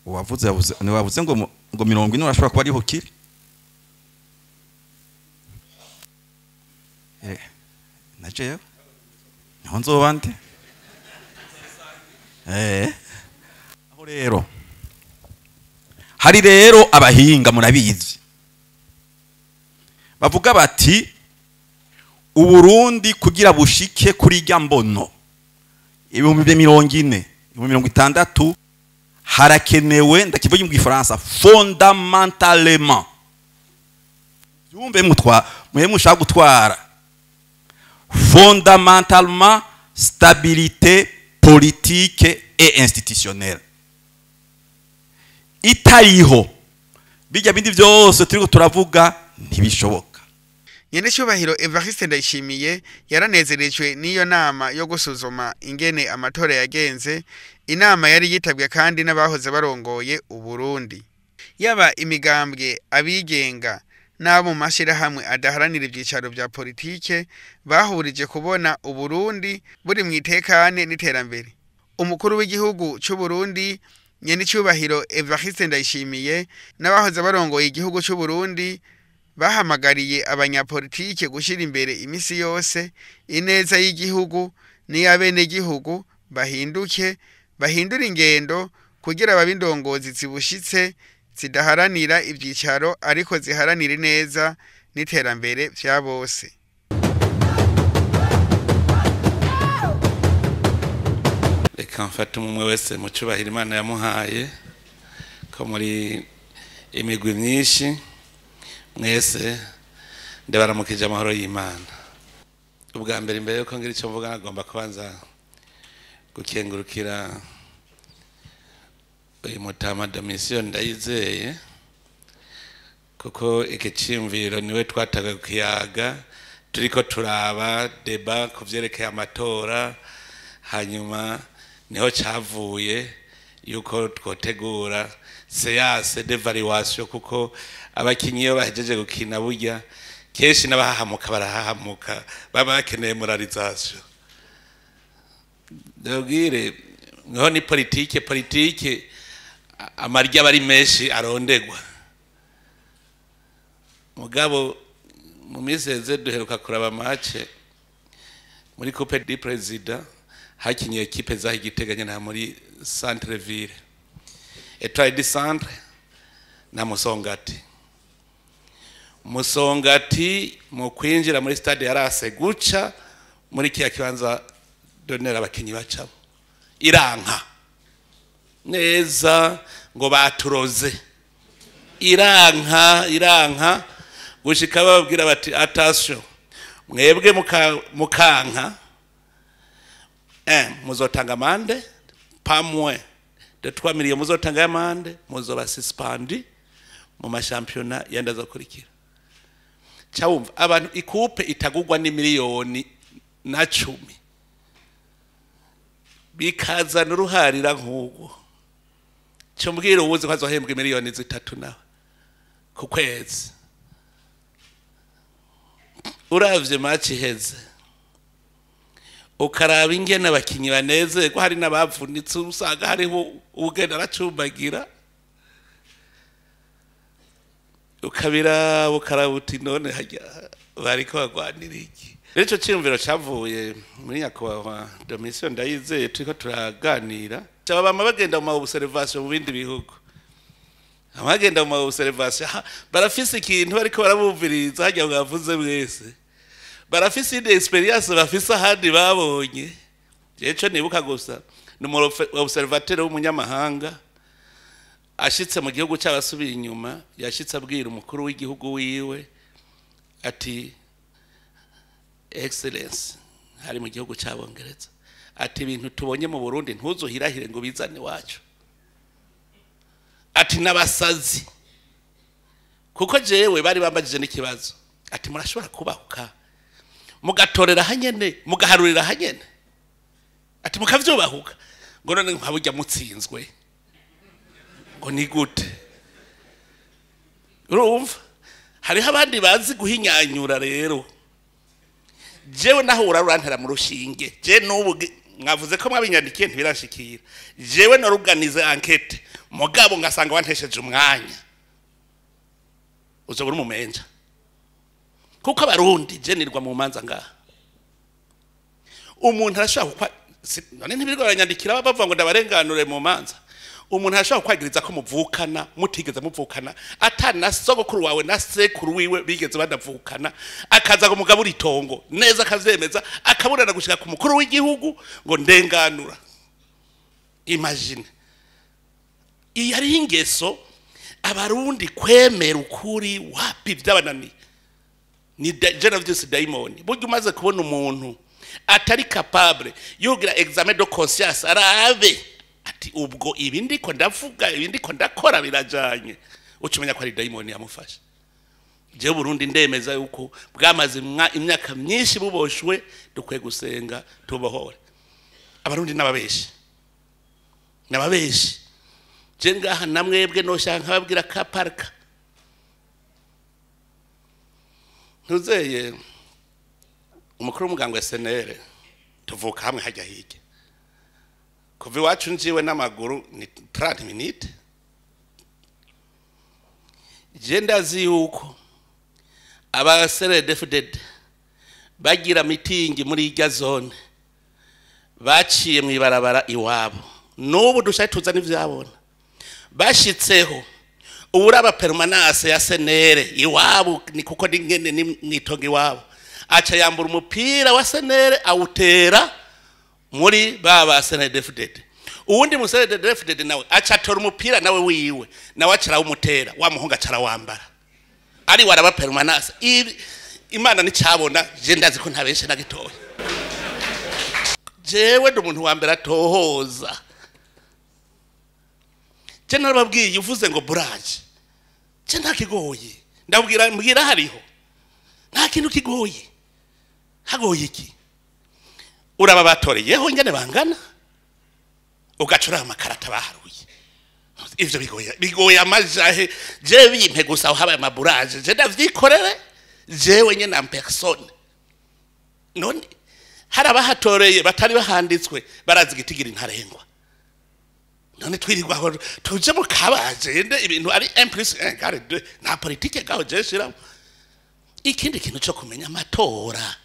Uwavuze wavuze ngo 40 urashobora kuba ariho kiri. Na jewe niho nzoba nde. Aho rero hari rero abahinga murabizi bavuga bati Uburundi kugira bushike kuri rya mbono 2040, 2060 harakenewe, ndakivuga mu Gifaransa, fondamentalement. Byumve mutwa mwe mushaka gutwara fondamentalement stabilité politique et institutionnelle. Itariho bijya bindi byose turiko turavuga ntibishoboka. Nyenecyubahiro Evariste Ndayishimiye yaranezerejwe n'iyo nama yo gusuzuma ingene amatora yagenze, inama yari yitabwe kandi n'abahoze barongoye Uburundi. Yaba imigambwe, abigenga n'abo mu mashirahamwe adaharanira ivyicaro vya politike bahurije kubona Uburundi buri mu itekane n'iterambere. Umukuru w'igihugu c'u Burundi Nyenecyubahiro Evariste Ndayishimiye n'abahoze barongoye igihugu c'u Burundi bahamagariye abanyapolitike gushira imbere imisi yose ineza y'igihugu n'iy'abenegihugu, bahinduke bahindura ingendo kugira babindongozi zibushitse zidaharanira ivyicaro ariko ziharanira ineza n'iterambere vya bose. Reka mfate umwe wese mu cyubahiro Imana yamuhaye ko muri imigwi myinshi mwese ndabaramukije amahoro y'Imana. Ubwa mbere imbere yuko ngira icyo mvuga nagomba kubanza gukengurukira uyu mutama Domitien Ndayizeye, kuko iki ciyumviro niwe twataga kukiyaga turiko turaba deba ku vyerekeye amatora, hanyuma niho cavuye yuko twotegura séance d'évaluation, kuko abakinyi iyo bahejeje gukina burya kenshi n'abahahamuka barahahamuka, baba bakeneye moralisation. Ndabwire niho ni politike amarya bari menshi arondegwa. Mugabo mu minsi duheruka kuraba match muri Coupe du Président, hakinye equipe zaho Igitega na muri centre ville, Etoile du Centre na Musongati. Musongati mu kwinjira muri stade yarase guca muri kiya kibanza donera abakinyi bacabo iranka neza ngo baturoze, iranka gushika bababwira bati attention mwebwe mukanka muzotanga amande pas moins de 3 millions, muzotanga amande muzoba suspendi mu mashampiyona yenda azokurikira. Cyawumva abantu ikupe itagugwa ni miliyoni na 10 bikazana uruharira nk'ubwo. Cyo mbwira uwuzi ko azohembwa miliyoni 3 nawe ku kwezi. Uravye match iheze ukaraba ingene abakinyi banezerwa, hari n'abavunitse usanga hariho ugenda aracumbagira, ukabira ukaraba uti none harya bariko bagwanira iki. Rero ico ciyumviro cavuye muri nyakubahwa Domitien Ndayizeye turiko turaganira, bama bagenda mu ma observation mu bindi bihugu, abagenda mu ma observation barafise ikintu bariko barabumviriza harya mwavuze mwese, barafise indi experience bafise ahandi babonye. Jewe nibuka gusa ni umu observateur w'umunyamahanga ashitse mu gihugu cy'abasubiye inyuma, yashitse abwira umukuru w'igihugu wiwe ati excellence, hari mu gihugu cy'Abongereza, ati ibintu tubonye mu Burundi ntuzuhirahire ngo bizane wacu, ati n'abasazi. Kuko jewe bari bambajije n'ikibazo ati murashobora kubahuka mugatorera hanyene mugaharurira hanyene, ati mukavyubahuka Ngo none nka burya mutsinzwe ngo ni gute? Urumva hariho abandi bazi guhinyanyura. Rero jewe naho urarurantera mu rushinge, je n'ubu mwavuze ko mwabinyandikiye ntibirashikira. Jewe naruganize enquête, mugabo ngasanga wantesheje umwanya, uzobura umumenja. Kuko abarundi je nirwa mu manza ngaha, umuntu arashaka kwa none ntibirirwa baranyandikira bavuga ngo ndabarenganure mu manza. Umuntu arashaka kwagiriza ko muvukana mutigeze muvukana, atana sogokuru wawe na sekuru wiwe bigeze badavukana, akaza ngo mugabura itongo neza akavyemeza, akaburana gushika ku mukuru w'igihugu ngo ndenganura. Imagine, iyi ari ingeso abarundi kwemera ukuri wapi byabananiye. Ni je daimoni. Burya umaze kubona umuntu atari capable yogira examen de conscience, arabe ati ubwo ibi ndiko ndavuga, ibi ndiko ndakora birajanye, ucumenya ko ari daimoni yamufashe. Je Burundi ndemeza yuko bwamaze imyaka myinshi buboshwe, dukwiye gusenga tubohore. Abarundi n'ababeshi, n'ababeshi. Je ngaha namwebwe noshaka nkababwira ka parka ntuzeye umukuru w'umuganga wa SNL, tuvuka hamwe hajya hirya. Kuva iwacu njiwe n'amaguru ni 30 minutes. Je ndazi yuko aba CNDD-FDD bagira mitingi muri irya zone baciye mu ibarabara iwabo, n'ubu dushaye tuza n'ivyabona bashitseho. Uraba permanence ya SNL iwabo ni kuko ningene nitonga iwabo, aca yambura umupira wa SNL awutera muri baba CNDD-FDD. Uwundi mu CNDD-FDD nawe aca atora umupira nawe wiwe, nawe aca arawumutera, wa muhungu aca arawambara, ari waraba permanence. Imana nicabona, je ndazi ko ntabeshe na gitoya. Jewe ndi umuntu wa mbere atohoza. Je narababwiye, uvuze ngo buraje, je ntakigoye, ndabwira mbwira hariho nta kintu kigoye. Hagoye iki? Uraba batoreyeho ingene bangana, ugacura amakarata baharuye. Ivyo bigoye, bigoye amajahe. Je bimpe gusa aho habaye amaburaje, je ndavyikorere jewe nyene en personne. None hari abahatoreye batari bahanditswe, barazi igitigira ntarengwa. None twirirwa aho tuje mu kabaje nde ibintu ari 1 + 1 égale 2, nta politike gaho je shiramo. Ikindi kintu cyo kumenya, amatora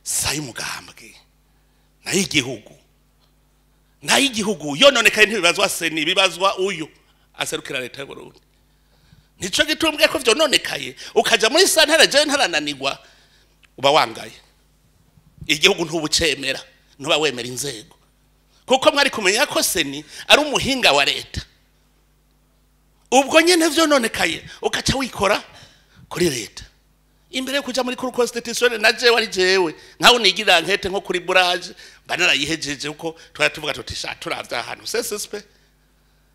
sayi mugambwe nayigihugu, nayigihugu yononekaye ntibibazwa seni, bibazwa uyu aserukira leta y'u Burundi. Nico gitumbwe ko vyononekaye ukaja muri santare, je ntarananirwa, uba wangaye igihugu, ntubucemera, ntuba wemera inzego. Kuko mwari kumenya ko seni ari umuhinga wa leta, ubwo nyene vyononekaye ukaca wikora kuri leta imbere yo kuja muri cour constitutionnelle. Na jewe ari jewe nkaho nigira nkete nko kuri buraje banarayihejeje, uko twari tuvuga tuti sha turavya ahantu CSSP.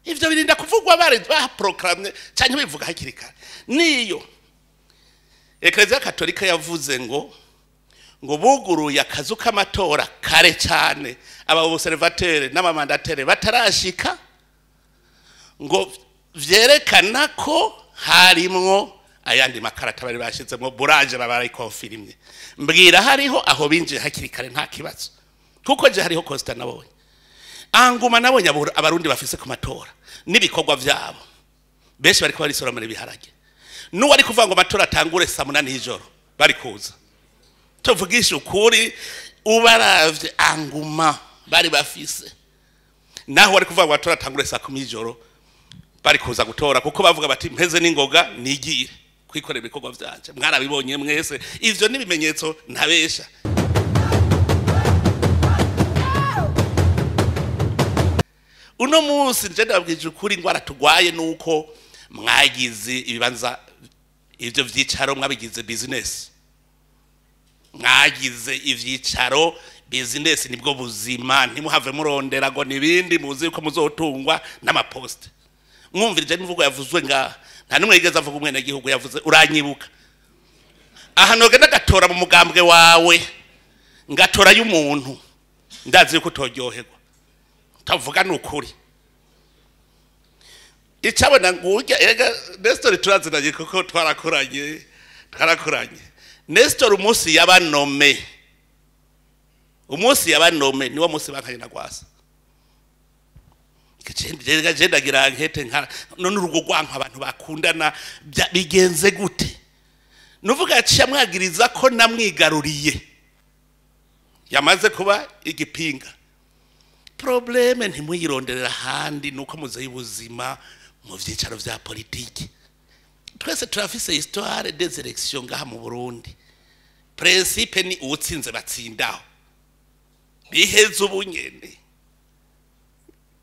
Ivyo birinda kuvugwa bari baproclamé canke bivuga hakiri kare. Niyo Eklezia Katolika yavuze ngo buguruye akazu k'amatora kare cyane, aba observateur n'abamandatere batarashika, ngo vyerekana ko harimwo ayandi makarata bari bashizemo buraje baba bari. Mbwira hariho aho binjiye hakiri kare nta kibazo, kuko je hariho Costa nabonye anguma, nabonye abarundi bafise ku matora n'ibikorwa vyabo, benshi bariko barisoromera ibiharage. N'uwari kuvuga ngo amatora atangure saa 8 y'ijoro bari kuza. Tuvugisha ukuri, ubaravye anguma bari bafise, naho wari kuvuga ngo amatora atangure saa 10 y'ijoro bari kuza gutora, kuko bavuga bati mpeze n'ingoga nigire kwikorera ibikorwa vyanje. Mwarabibonye mwese, ivyo n'ibimenyetso ntabesha. Uno munsi nje ndabwije ukuri, ingwara tugwaye nuko mwagize ibibanza ivyo vyicaro mwabigize business, mwagize ivyicaro business, nibwo buzima. Ntimuhave murondera ngo nibindi muzi ko muzotungwa n'amaposte. Mwumvirije n'imvugo yavuzwe ngaha, nta numwe yigeze avuga umwene gihugu yavuze uranyibuka. Aha nogenda gatora mu mugambwe wawe, ngatora y'umuntu ndazi yuko utoryoherwa. Tavuga nukuri. Icabona ngurya erega Nestor turazinanye kuko twarakoranye. Nestor umunsi yabanome. Umunsi yabanome niwo munsi bankanye na Gwasa. Kicende ndagira nkete nka none urugo rwanka abantu bakundana bigenze gute? Nuvuga yaciye amwagiriza ko namwigaruriye. Yamaze kuba igipinga. Probleme ntimuyironderera handi nuko muzeyi ubuzima mu vyicaro vya politiki. Twese turafise histoire des élections ngaha mu Burundi. Principe ni uwutsinze batsindaho. Biheze ubunyene.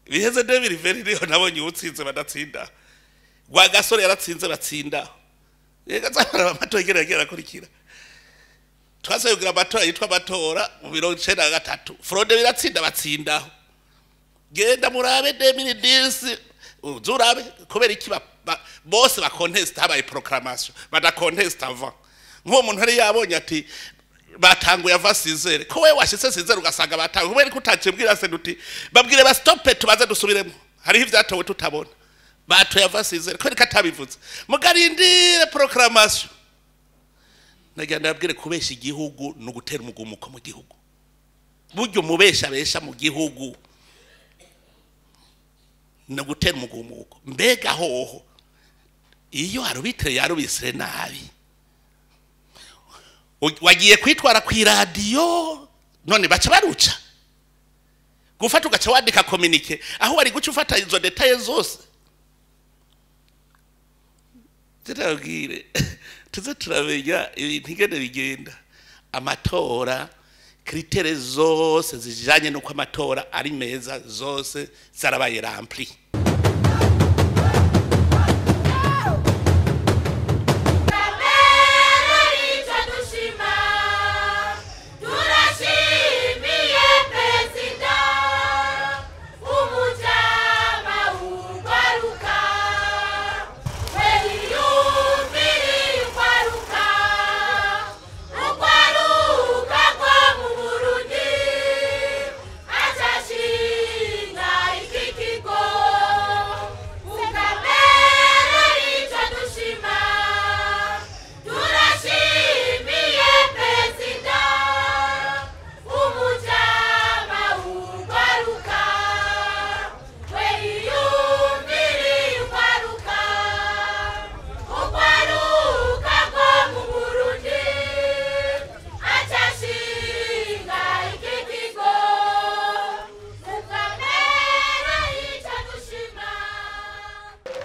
Biheze 2020 niho nabonye uwutsinze badatsinda. Rwagasore yaratsinze batsindaho. Yega zara amatora igera akurikira. Twase kugira amatora yitwa amatora mu 1993. Fraude biratsinda batsindaho. Genda murabe 2010 uzurabe kubera iki bose ba contest habaye proclamation bada contest avant. Nko umuntu ari yabonye ati batanguye ava 6h ko we washitse 6h ugasanga batanguye kubera ko utacibwira se nduti babwire ba stop tubaze dusubiremo hariho ivyatowe tutabona batoye ava 6h ko reka tabivuze mugarindire proclamation. Nagenda babwire kubesha igihugu no gutera umugumuko mu gihugu. Buryo mubesha besha mu gihugu no gutera umugumuko. Mbega hoho iyo arbitre yarubisire nabi wagiye kwitwara ku radio none baca baruca gufata ugaca wandika communique aho wari guca ufata izo details zose. Zirabwire tuze turabenya ibintu ingene bigenda. Amatora critères zose zijanye nuko amatora ari meza zose zarabaye rempli.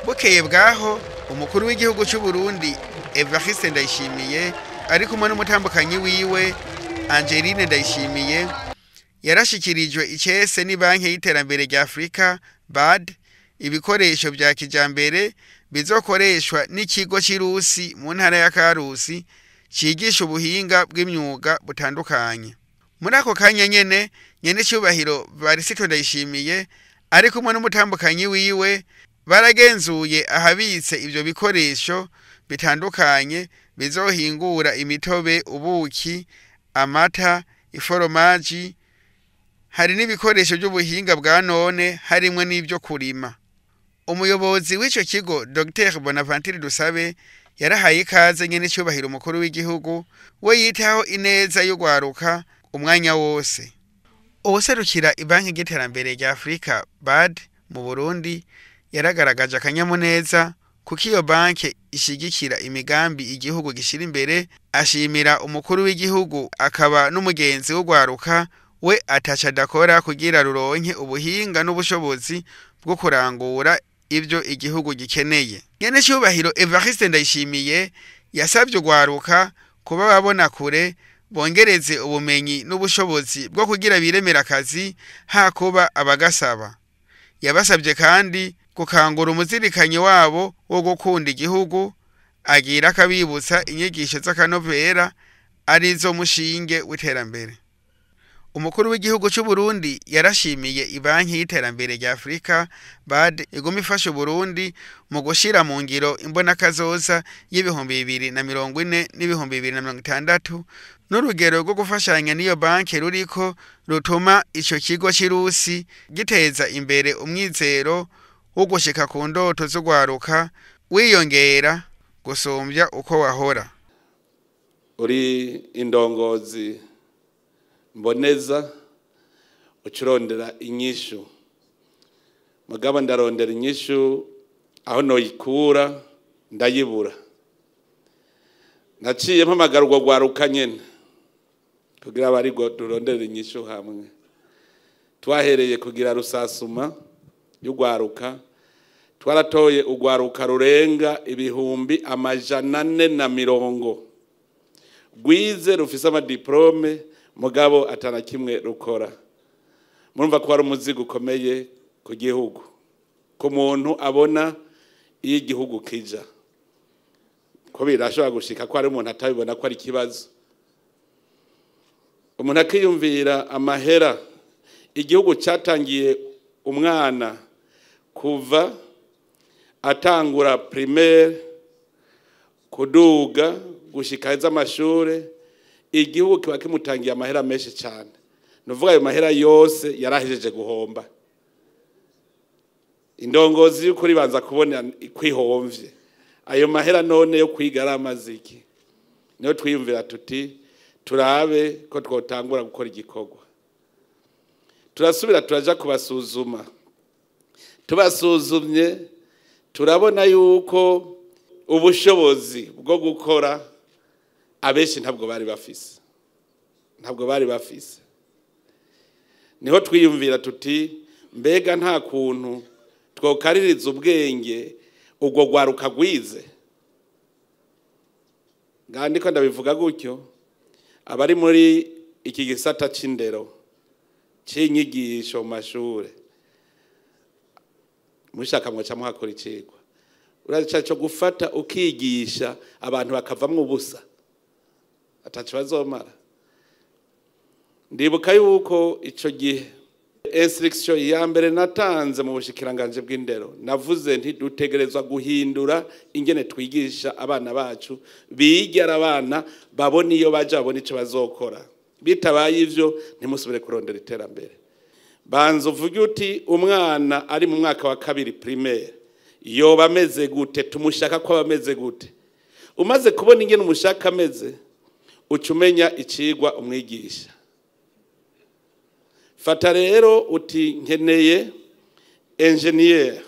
Bukeye bwaho umukuru w'igihugu cy'u Burundi Evariste Ndayishimiye ari kumwe n'umutambukanyi wiwe Angeline Ndayishimiye yarashikirijwe icese ni banki y'iterambere rya Afrika BAD ibikoresho bya kijambere bizokoreshwa n'ikigo cy'Irusi mu ntara ya Karusi cigisha ubuhinga bw'imyuga butandukanye. Muri ako kanya nyene cyubahiro Evariste Ndayishimiye ari kumwe n'umutambukanyi wiwe baragenzuye ahabitse ibyo bikoresho bitandukanye bizohingura imitobe, ubuki, amata, iforomaji. Hari n'ibikoresho by'ubuhinga bwa none harimwe n'ibyo kurima. Umuyobozi w'ico kigo Dr Bonaventure Dusabe yarahaye ikaze nyene cyubahiro umukuru w'igihugu we yitaho ineza yo gwaruka umwanya wose. Uwuserukira ibanki y'iterambere rya Afrika BAD mu Burundi yaragaragaje akanyamuneza kuko iyo banki ishigikira imigambi igihugu gishira imbere, ashimira umukuru w'igihugu akaba n'umugenzi w'ugwaruka we ataca adakora kugira ruronke ubuhinga n'ubushobozi bwo kurangura ibyo igihugu gikeneye. Nyene cyubahiro Evariste Ndayishimiye yasabye ugwaruka kuba babona kure bongereze ubumenyi n'ubushobozi bwo kugira biremera akazi hakuba abagasaba. Yabasabye kandi gukangura umuzirikanyi wabo wo gukunda igihugu, agira akabibutsa inyigisho z'akanovera arizo mushinge w'iterambere. Umukuru w'igihugu cy'u Burundi yarashimiye ibanki y'iterambere rya Afurika BAD iguma ifasha Uburundi mu gushira mu ngiro imbonakazoza y'2040 n'2060 n'urugero rwo gufashanya n'iyo banki ruriko rutuma ico kigo cy'irusi giteza imbere umwizero wo gushika ku ndoto z'ugwaruka wiyongera gusumbya uko wahora. Uri indongozi mboneza ucurondera inyishu, mugabo ndarondera inyishu aho noyikura ndayibura. Naciye mpamagara urwo rwaruka nyene kugira abari durondere inyishu hamwe. Twahereye kugira rusasuma y'urwaruka, twaratoye urwaruka rurenga 440,000 rwize rufise amadiplome mugabo atana kimwe rukora. Murumva ko ari umuzigo ukomeye ku gihugu, ku muntu abona iyo igihugu kija, ko birashobora gushika ko ari umuntu atabibona ko ari ikibazo. Umuntu akiyumvira amahera igihugu cyatangiye umwana kuva atangura primaire kuduga gushika amashure, igihugu kiba kimutangiye amahera menshi cyane. Nuvuga ayo mahera yose yarahejeje guhomba. Indongozi y'ukuri banza kubona kwihomvye ayo mahera none yo kwiga ari amaziki. Niyo twiyumvira tuti turabe ko twotangura gukora igikorwa. Turasubira turaja kubasuzuma. Tubasuzumye turabona yuko ubushobozi bwo gukora abenshi ntabwo bari bafise. Ntabwo bari bafise. Niho twiyumvira tuti mbega nta kuntu twokaririza ubwenge ubwo gwaruka gwize. Ngandiko ndabivuga gutyo abari muri iki gisata c'indero c'inyigisho mu mashure, mushaka mwaca muhakora icigwa. Uraca cyo gufata ukigisha abantu bakavamwo ubusa ataco bazomara. Ndibuka yuko ico gihe instruction ya mbere natanze mu bushikiranganje bw'indero, navuze nti dutegerezwa guhindura ingene twigisha abana bacu, bigera abana babona iyo baje babona ico bazokora. Bitabaye ivyo ntimusubire kurondera iterambere. Banza uvuge uti umwana ari mu mwaka wa 2 primaire yoba ameze gute, tumushaka ko abameze gute. Umaze kubona ingene umushaka ameze, ucumenya icigwa umwigisha. Fata rero uti nkeneye engineer.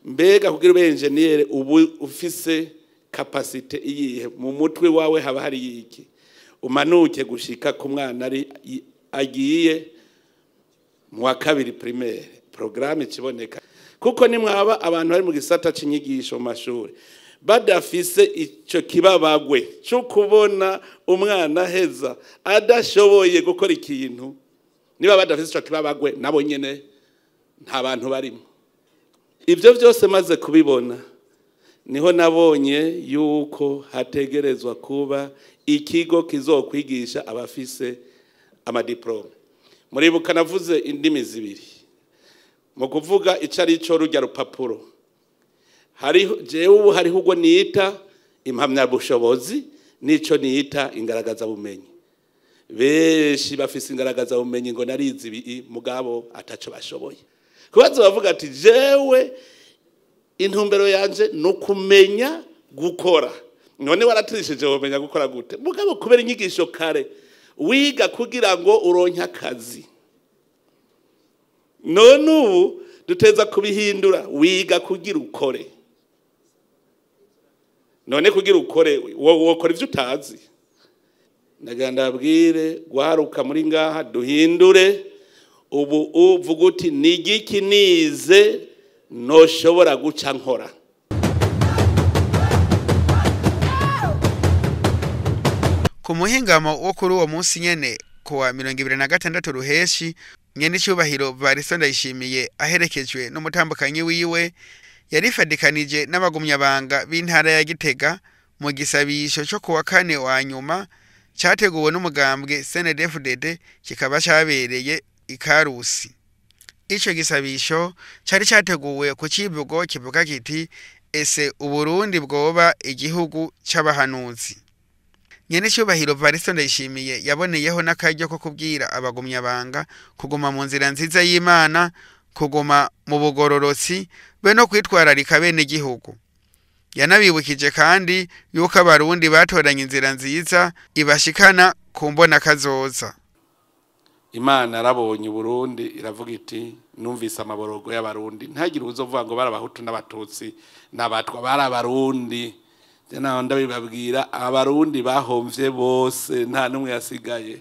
Mbega kugira ube engineer ubu ufise capacité iyihe mu mutwe wawe, haba hari iki? Umanuke gushika ku mwana ari agiye mu wa 2 primaire, programme ikiboneka. Kuko nimwaba abantu bari mu gisata c'inyigisho mu mashuri badafise ico kibabagwe cyo kubona umwana heza adashoboye gukora ikintu, niba badafise ico kibabagwe nabo nyene nta bantu barimo. Ibyo byose maze kubibona niho nabonye yuko hategerezwa kuba ikigo kizokwigisha abafise amadiplome. Muribuka navuze indimi zibiri mu kuvuga icari cyo rujya rupapuro. Hariho jewe ubu hariho ubwo nita impamyabushobozi nico nita ingaragaza bumenyi. Benshi bafise ingaragaza bumenyi ngo narizi ibi mugabo ataco bashoboye. Kubaza bavuga ati jewe intumbero yanje no kumenya gukora. None waratirishije womenya gukora gute? Mugabo kubera inyigisho kare wiga kugira ngo uronke akazi. None ubu duteza kubihindura, wiga kugira ukore. None kugira ukore wokora ivyo utazi. Nagira abwire gwaruka muri ngaha duhindure ubu uvuga uti nigiki nize noshobora guca nkora. Ku muhingamo wo kuri uwo munsi nyene kuwa 2026 ruheshi, nyene cyubahiro Varisto Ndayishimiye aherekejwe n'umutambukanyi wiwe yarifadikanije n'abagumyabanga b'intara ya Gitega mu gisabisho cyo kuwa kane wa nyuma cyateguwe n'umugambwe CNDD-FDD kikaba cyabereye ikarusi. Ico gisabisho cari cyateguwe ku kivugo kivuga kiti ese Uburundi bwoba igihugu c'abahanuzi. Nyene cyubahiro Varisto Ndayishimiye yaboneyeho n'akaryo ko kubwira abagumyabanga kuguma mu nzira nziza y'Imana, kuguma mu bugororotsi be no kwitwararika bene gihugu. Yanabibukije kandi yuko abarundi batoranye inzira nziza ibashikana ku mbona kazoza. Imana yarabonye Burundi iravuga iti numvise amaborogo y'abarundi, ntagire uzovuga ngo barabahutu n'abatutsi n'abatwa, barabarundi. Naho ndabibabwira abarundi bahomvye bose nta numwe yasigaye.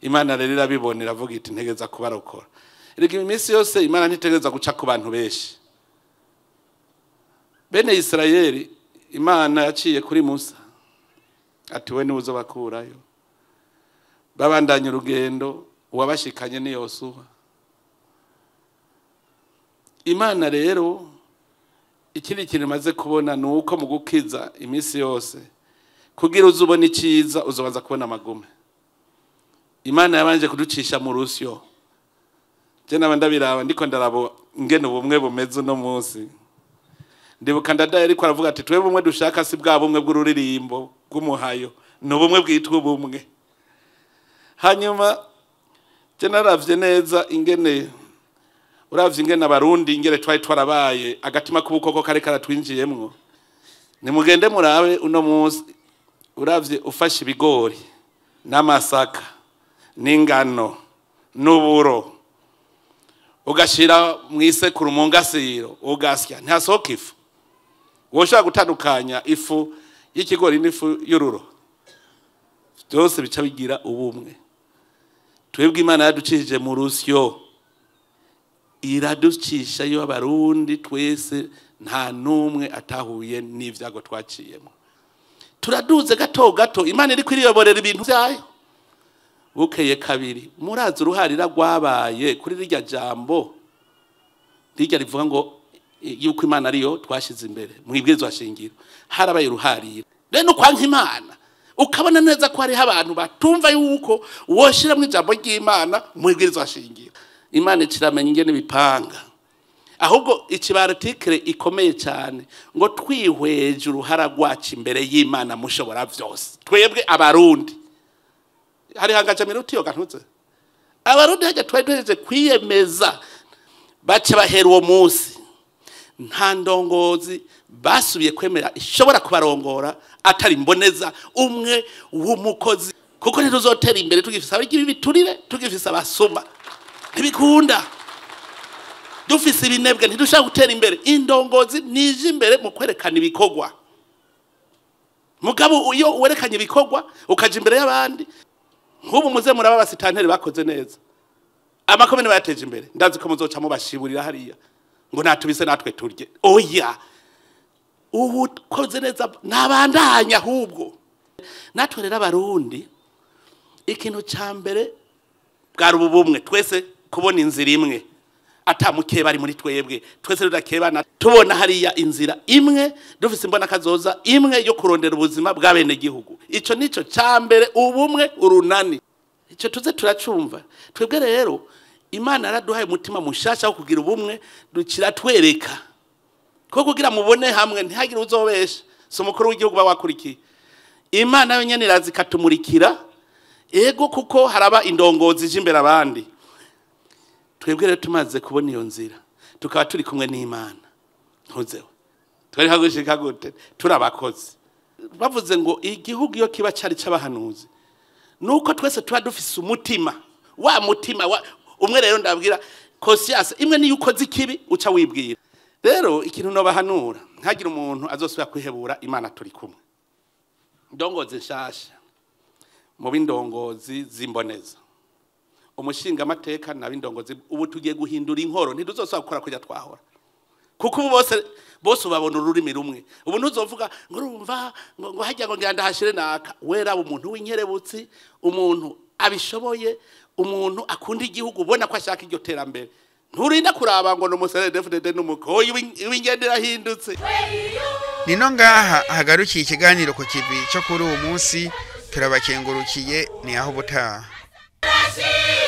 Imana rero irabibona iravuga iti ntegeza kubarokora. Erega iminsi yose Imana ntitegeza guca ku bantu benshi. Bene Isirayeli Imana yaciye kuri Musa ati we niwe uzobakurayo. Babandanya urugendo, uwabashikanye ni Yosuwa. Imana rero ikindi kintu maze kubona ni uko mu gukiza iminsi yose kugira uzubona icyiza uzobanza kubona amagume. Imana yabanje kuducisha mu rusyo. Je naba ndabiraba ndiko ndarabo ngene ubumwe bumeze no munsi. Ndibuka ndadaye ariko aravuga ati twebwe ubumwe dushaka si bwa bumwe bw'ururirimbo bw'umuhayo, ni ubumwe bwitwa ubumwe. Hanyuma je naravye neza ingene uravye ingene abarundi ingere twari twarabaye agatima k'ubukoko kare karatwinjiyemwo. Nimugende murabe uno munsi uravye ufashe ibigori n'amasaka n'ingano n'uburo ugashira mwisekuru mu ngasiro ugasya ntihasohoka ifu. Woshobora gutandukanya ifu y'ikigori n'ifu y'ururo, byose bica bigira ubumwe. Twebwe Imana yaducishije mu rusyo, iraducisha yo abarundi twese nta numwe atahuye n'ivyago twaciyemo. Turaduze gato gato, Imana iri kwiriyoborera ibintu byayo. Bukeye kabiri murazi uruharira rwabaye kuri rirya jambo rirya rivuga ngo yuko Imana ariyo twashize imbere mu ibwirizwa shingiro, harabaye uruharira. Rero no kwanka Imana ukabona neza ko hariho abantu batumva yuko woshira mu ijambo ry'Imana mu ibwirizwa shingiro. Imana ikiramenya ingene bipanga. Ahubwo ikibarotikire ikomeye cyane ngo twihweje uruhara rwacu imbere y'Imana mushobora byose. Twebwe abarundi hari hangaje minuti yo gantutse. Abarundi hajya twari duhejeje kwiyemeza bace bahera uwo munsi. Nta ndongozi basubiye kwemera ishobora kubarongora atari mboneza umwe w'umukozi, kuko ntituzotera imbere tugifise abagira ibiturire, tugifise abasuma. Ntibikunda. Dufise ibinebwe ntidushaka gutera imbere. Indongozi nije imbere mu kwerekana ibikorwa. Mugabo iyo werekanye ibikorwa ukaja imbere y'abandi, nk'ubu muze muraba abasitanteri bakoze neza, amakomine bayateje imbere, ndazi ko muzoca mubashiburira hariya ngo natubise natwe turye. Oya, ubu koze neza nabandanya. Ahubwo natwe rero abarundi ikintu ca mbere bwari ubumwe, twese kubona inzira imwe, atamukeba ari muri twebwe, twese tudakebana, tubona hariya inzira imwe, dufise imbona kazoza imwe yo kurondera ubuzima bwa bene gihugu. Ico nico ca mbere, ubumwe, urunani. Ico tuze turacumva. Twebwe rero Imana yaraduhaye umutima mushasha wo kugira ubumwe, dukira twereka ko kugira mubone hamwe ntihagire uzobesha. Si umukuru w'igihugu bawakurikiye, Imana yo nyene irazikatumurikira. Ego, kuko haraba indongozi ije imbere abandi. Twebwe rero tumaze kubona iyo nzira tukaba turi kumwe n'Imana, ntuzeho twari hagushika gute turabakozi. Bavuze ngo igihugu iyo kiba cari c'abahanuzi nuko twese tuba dufise umutima wa mutima wa umwe. Rero ndabwira conscience imwe niyo ukoze ikibi uca wibwira. Rero ikintu no bahanura, ntagire umuntu azosubira kwihebura Imana turi kumwe. Ndongozi nshasha mu bindongozi zimboneza umushinga amateka nabindongozi, ubu tugiye guhindura inkoro, ntiduzosubira gukora kujya twahora, kuko ubu bose babona ururimi rumwe. Ubu ntuzovuga ngo urumva ngo hajya ngo ngenda hashire naka. Wera umuntu w'inkerebutsi, umuntu abishoboye, umuntu akunda igihugu, ubona ko ashaka iryo terambere, nturinda kuraba ngo n'umuseredefudede n'umukoyi w'ingende irahindutse. Nino ngaha hagarukiye ikiganiro ku kivi cyo kuri uwo munsi. Turabakengurukiye, ni aho ubutaha. Turashimye.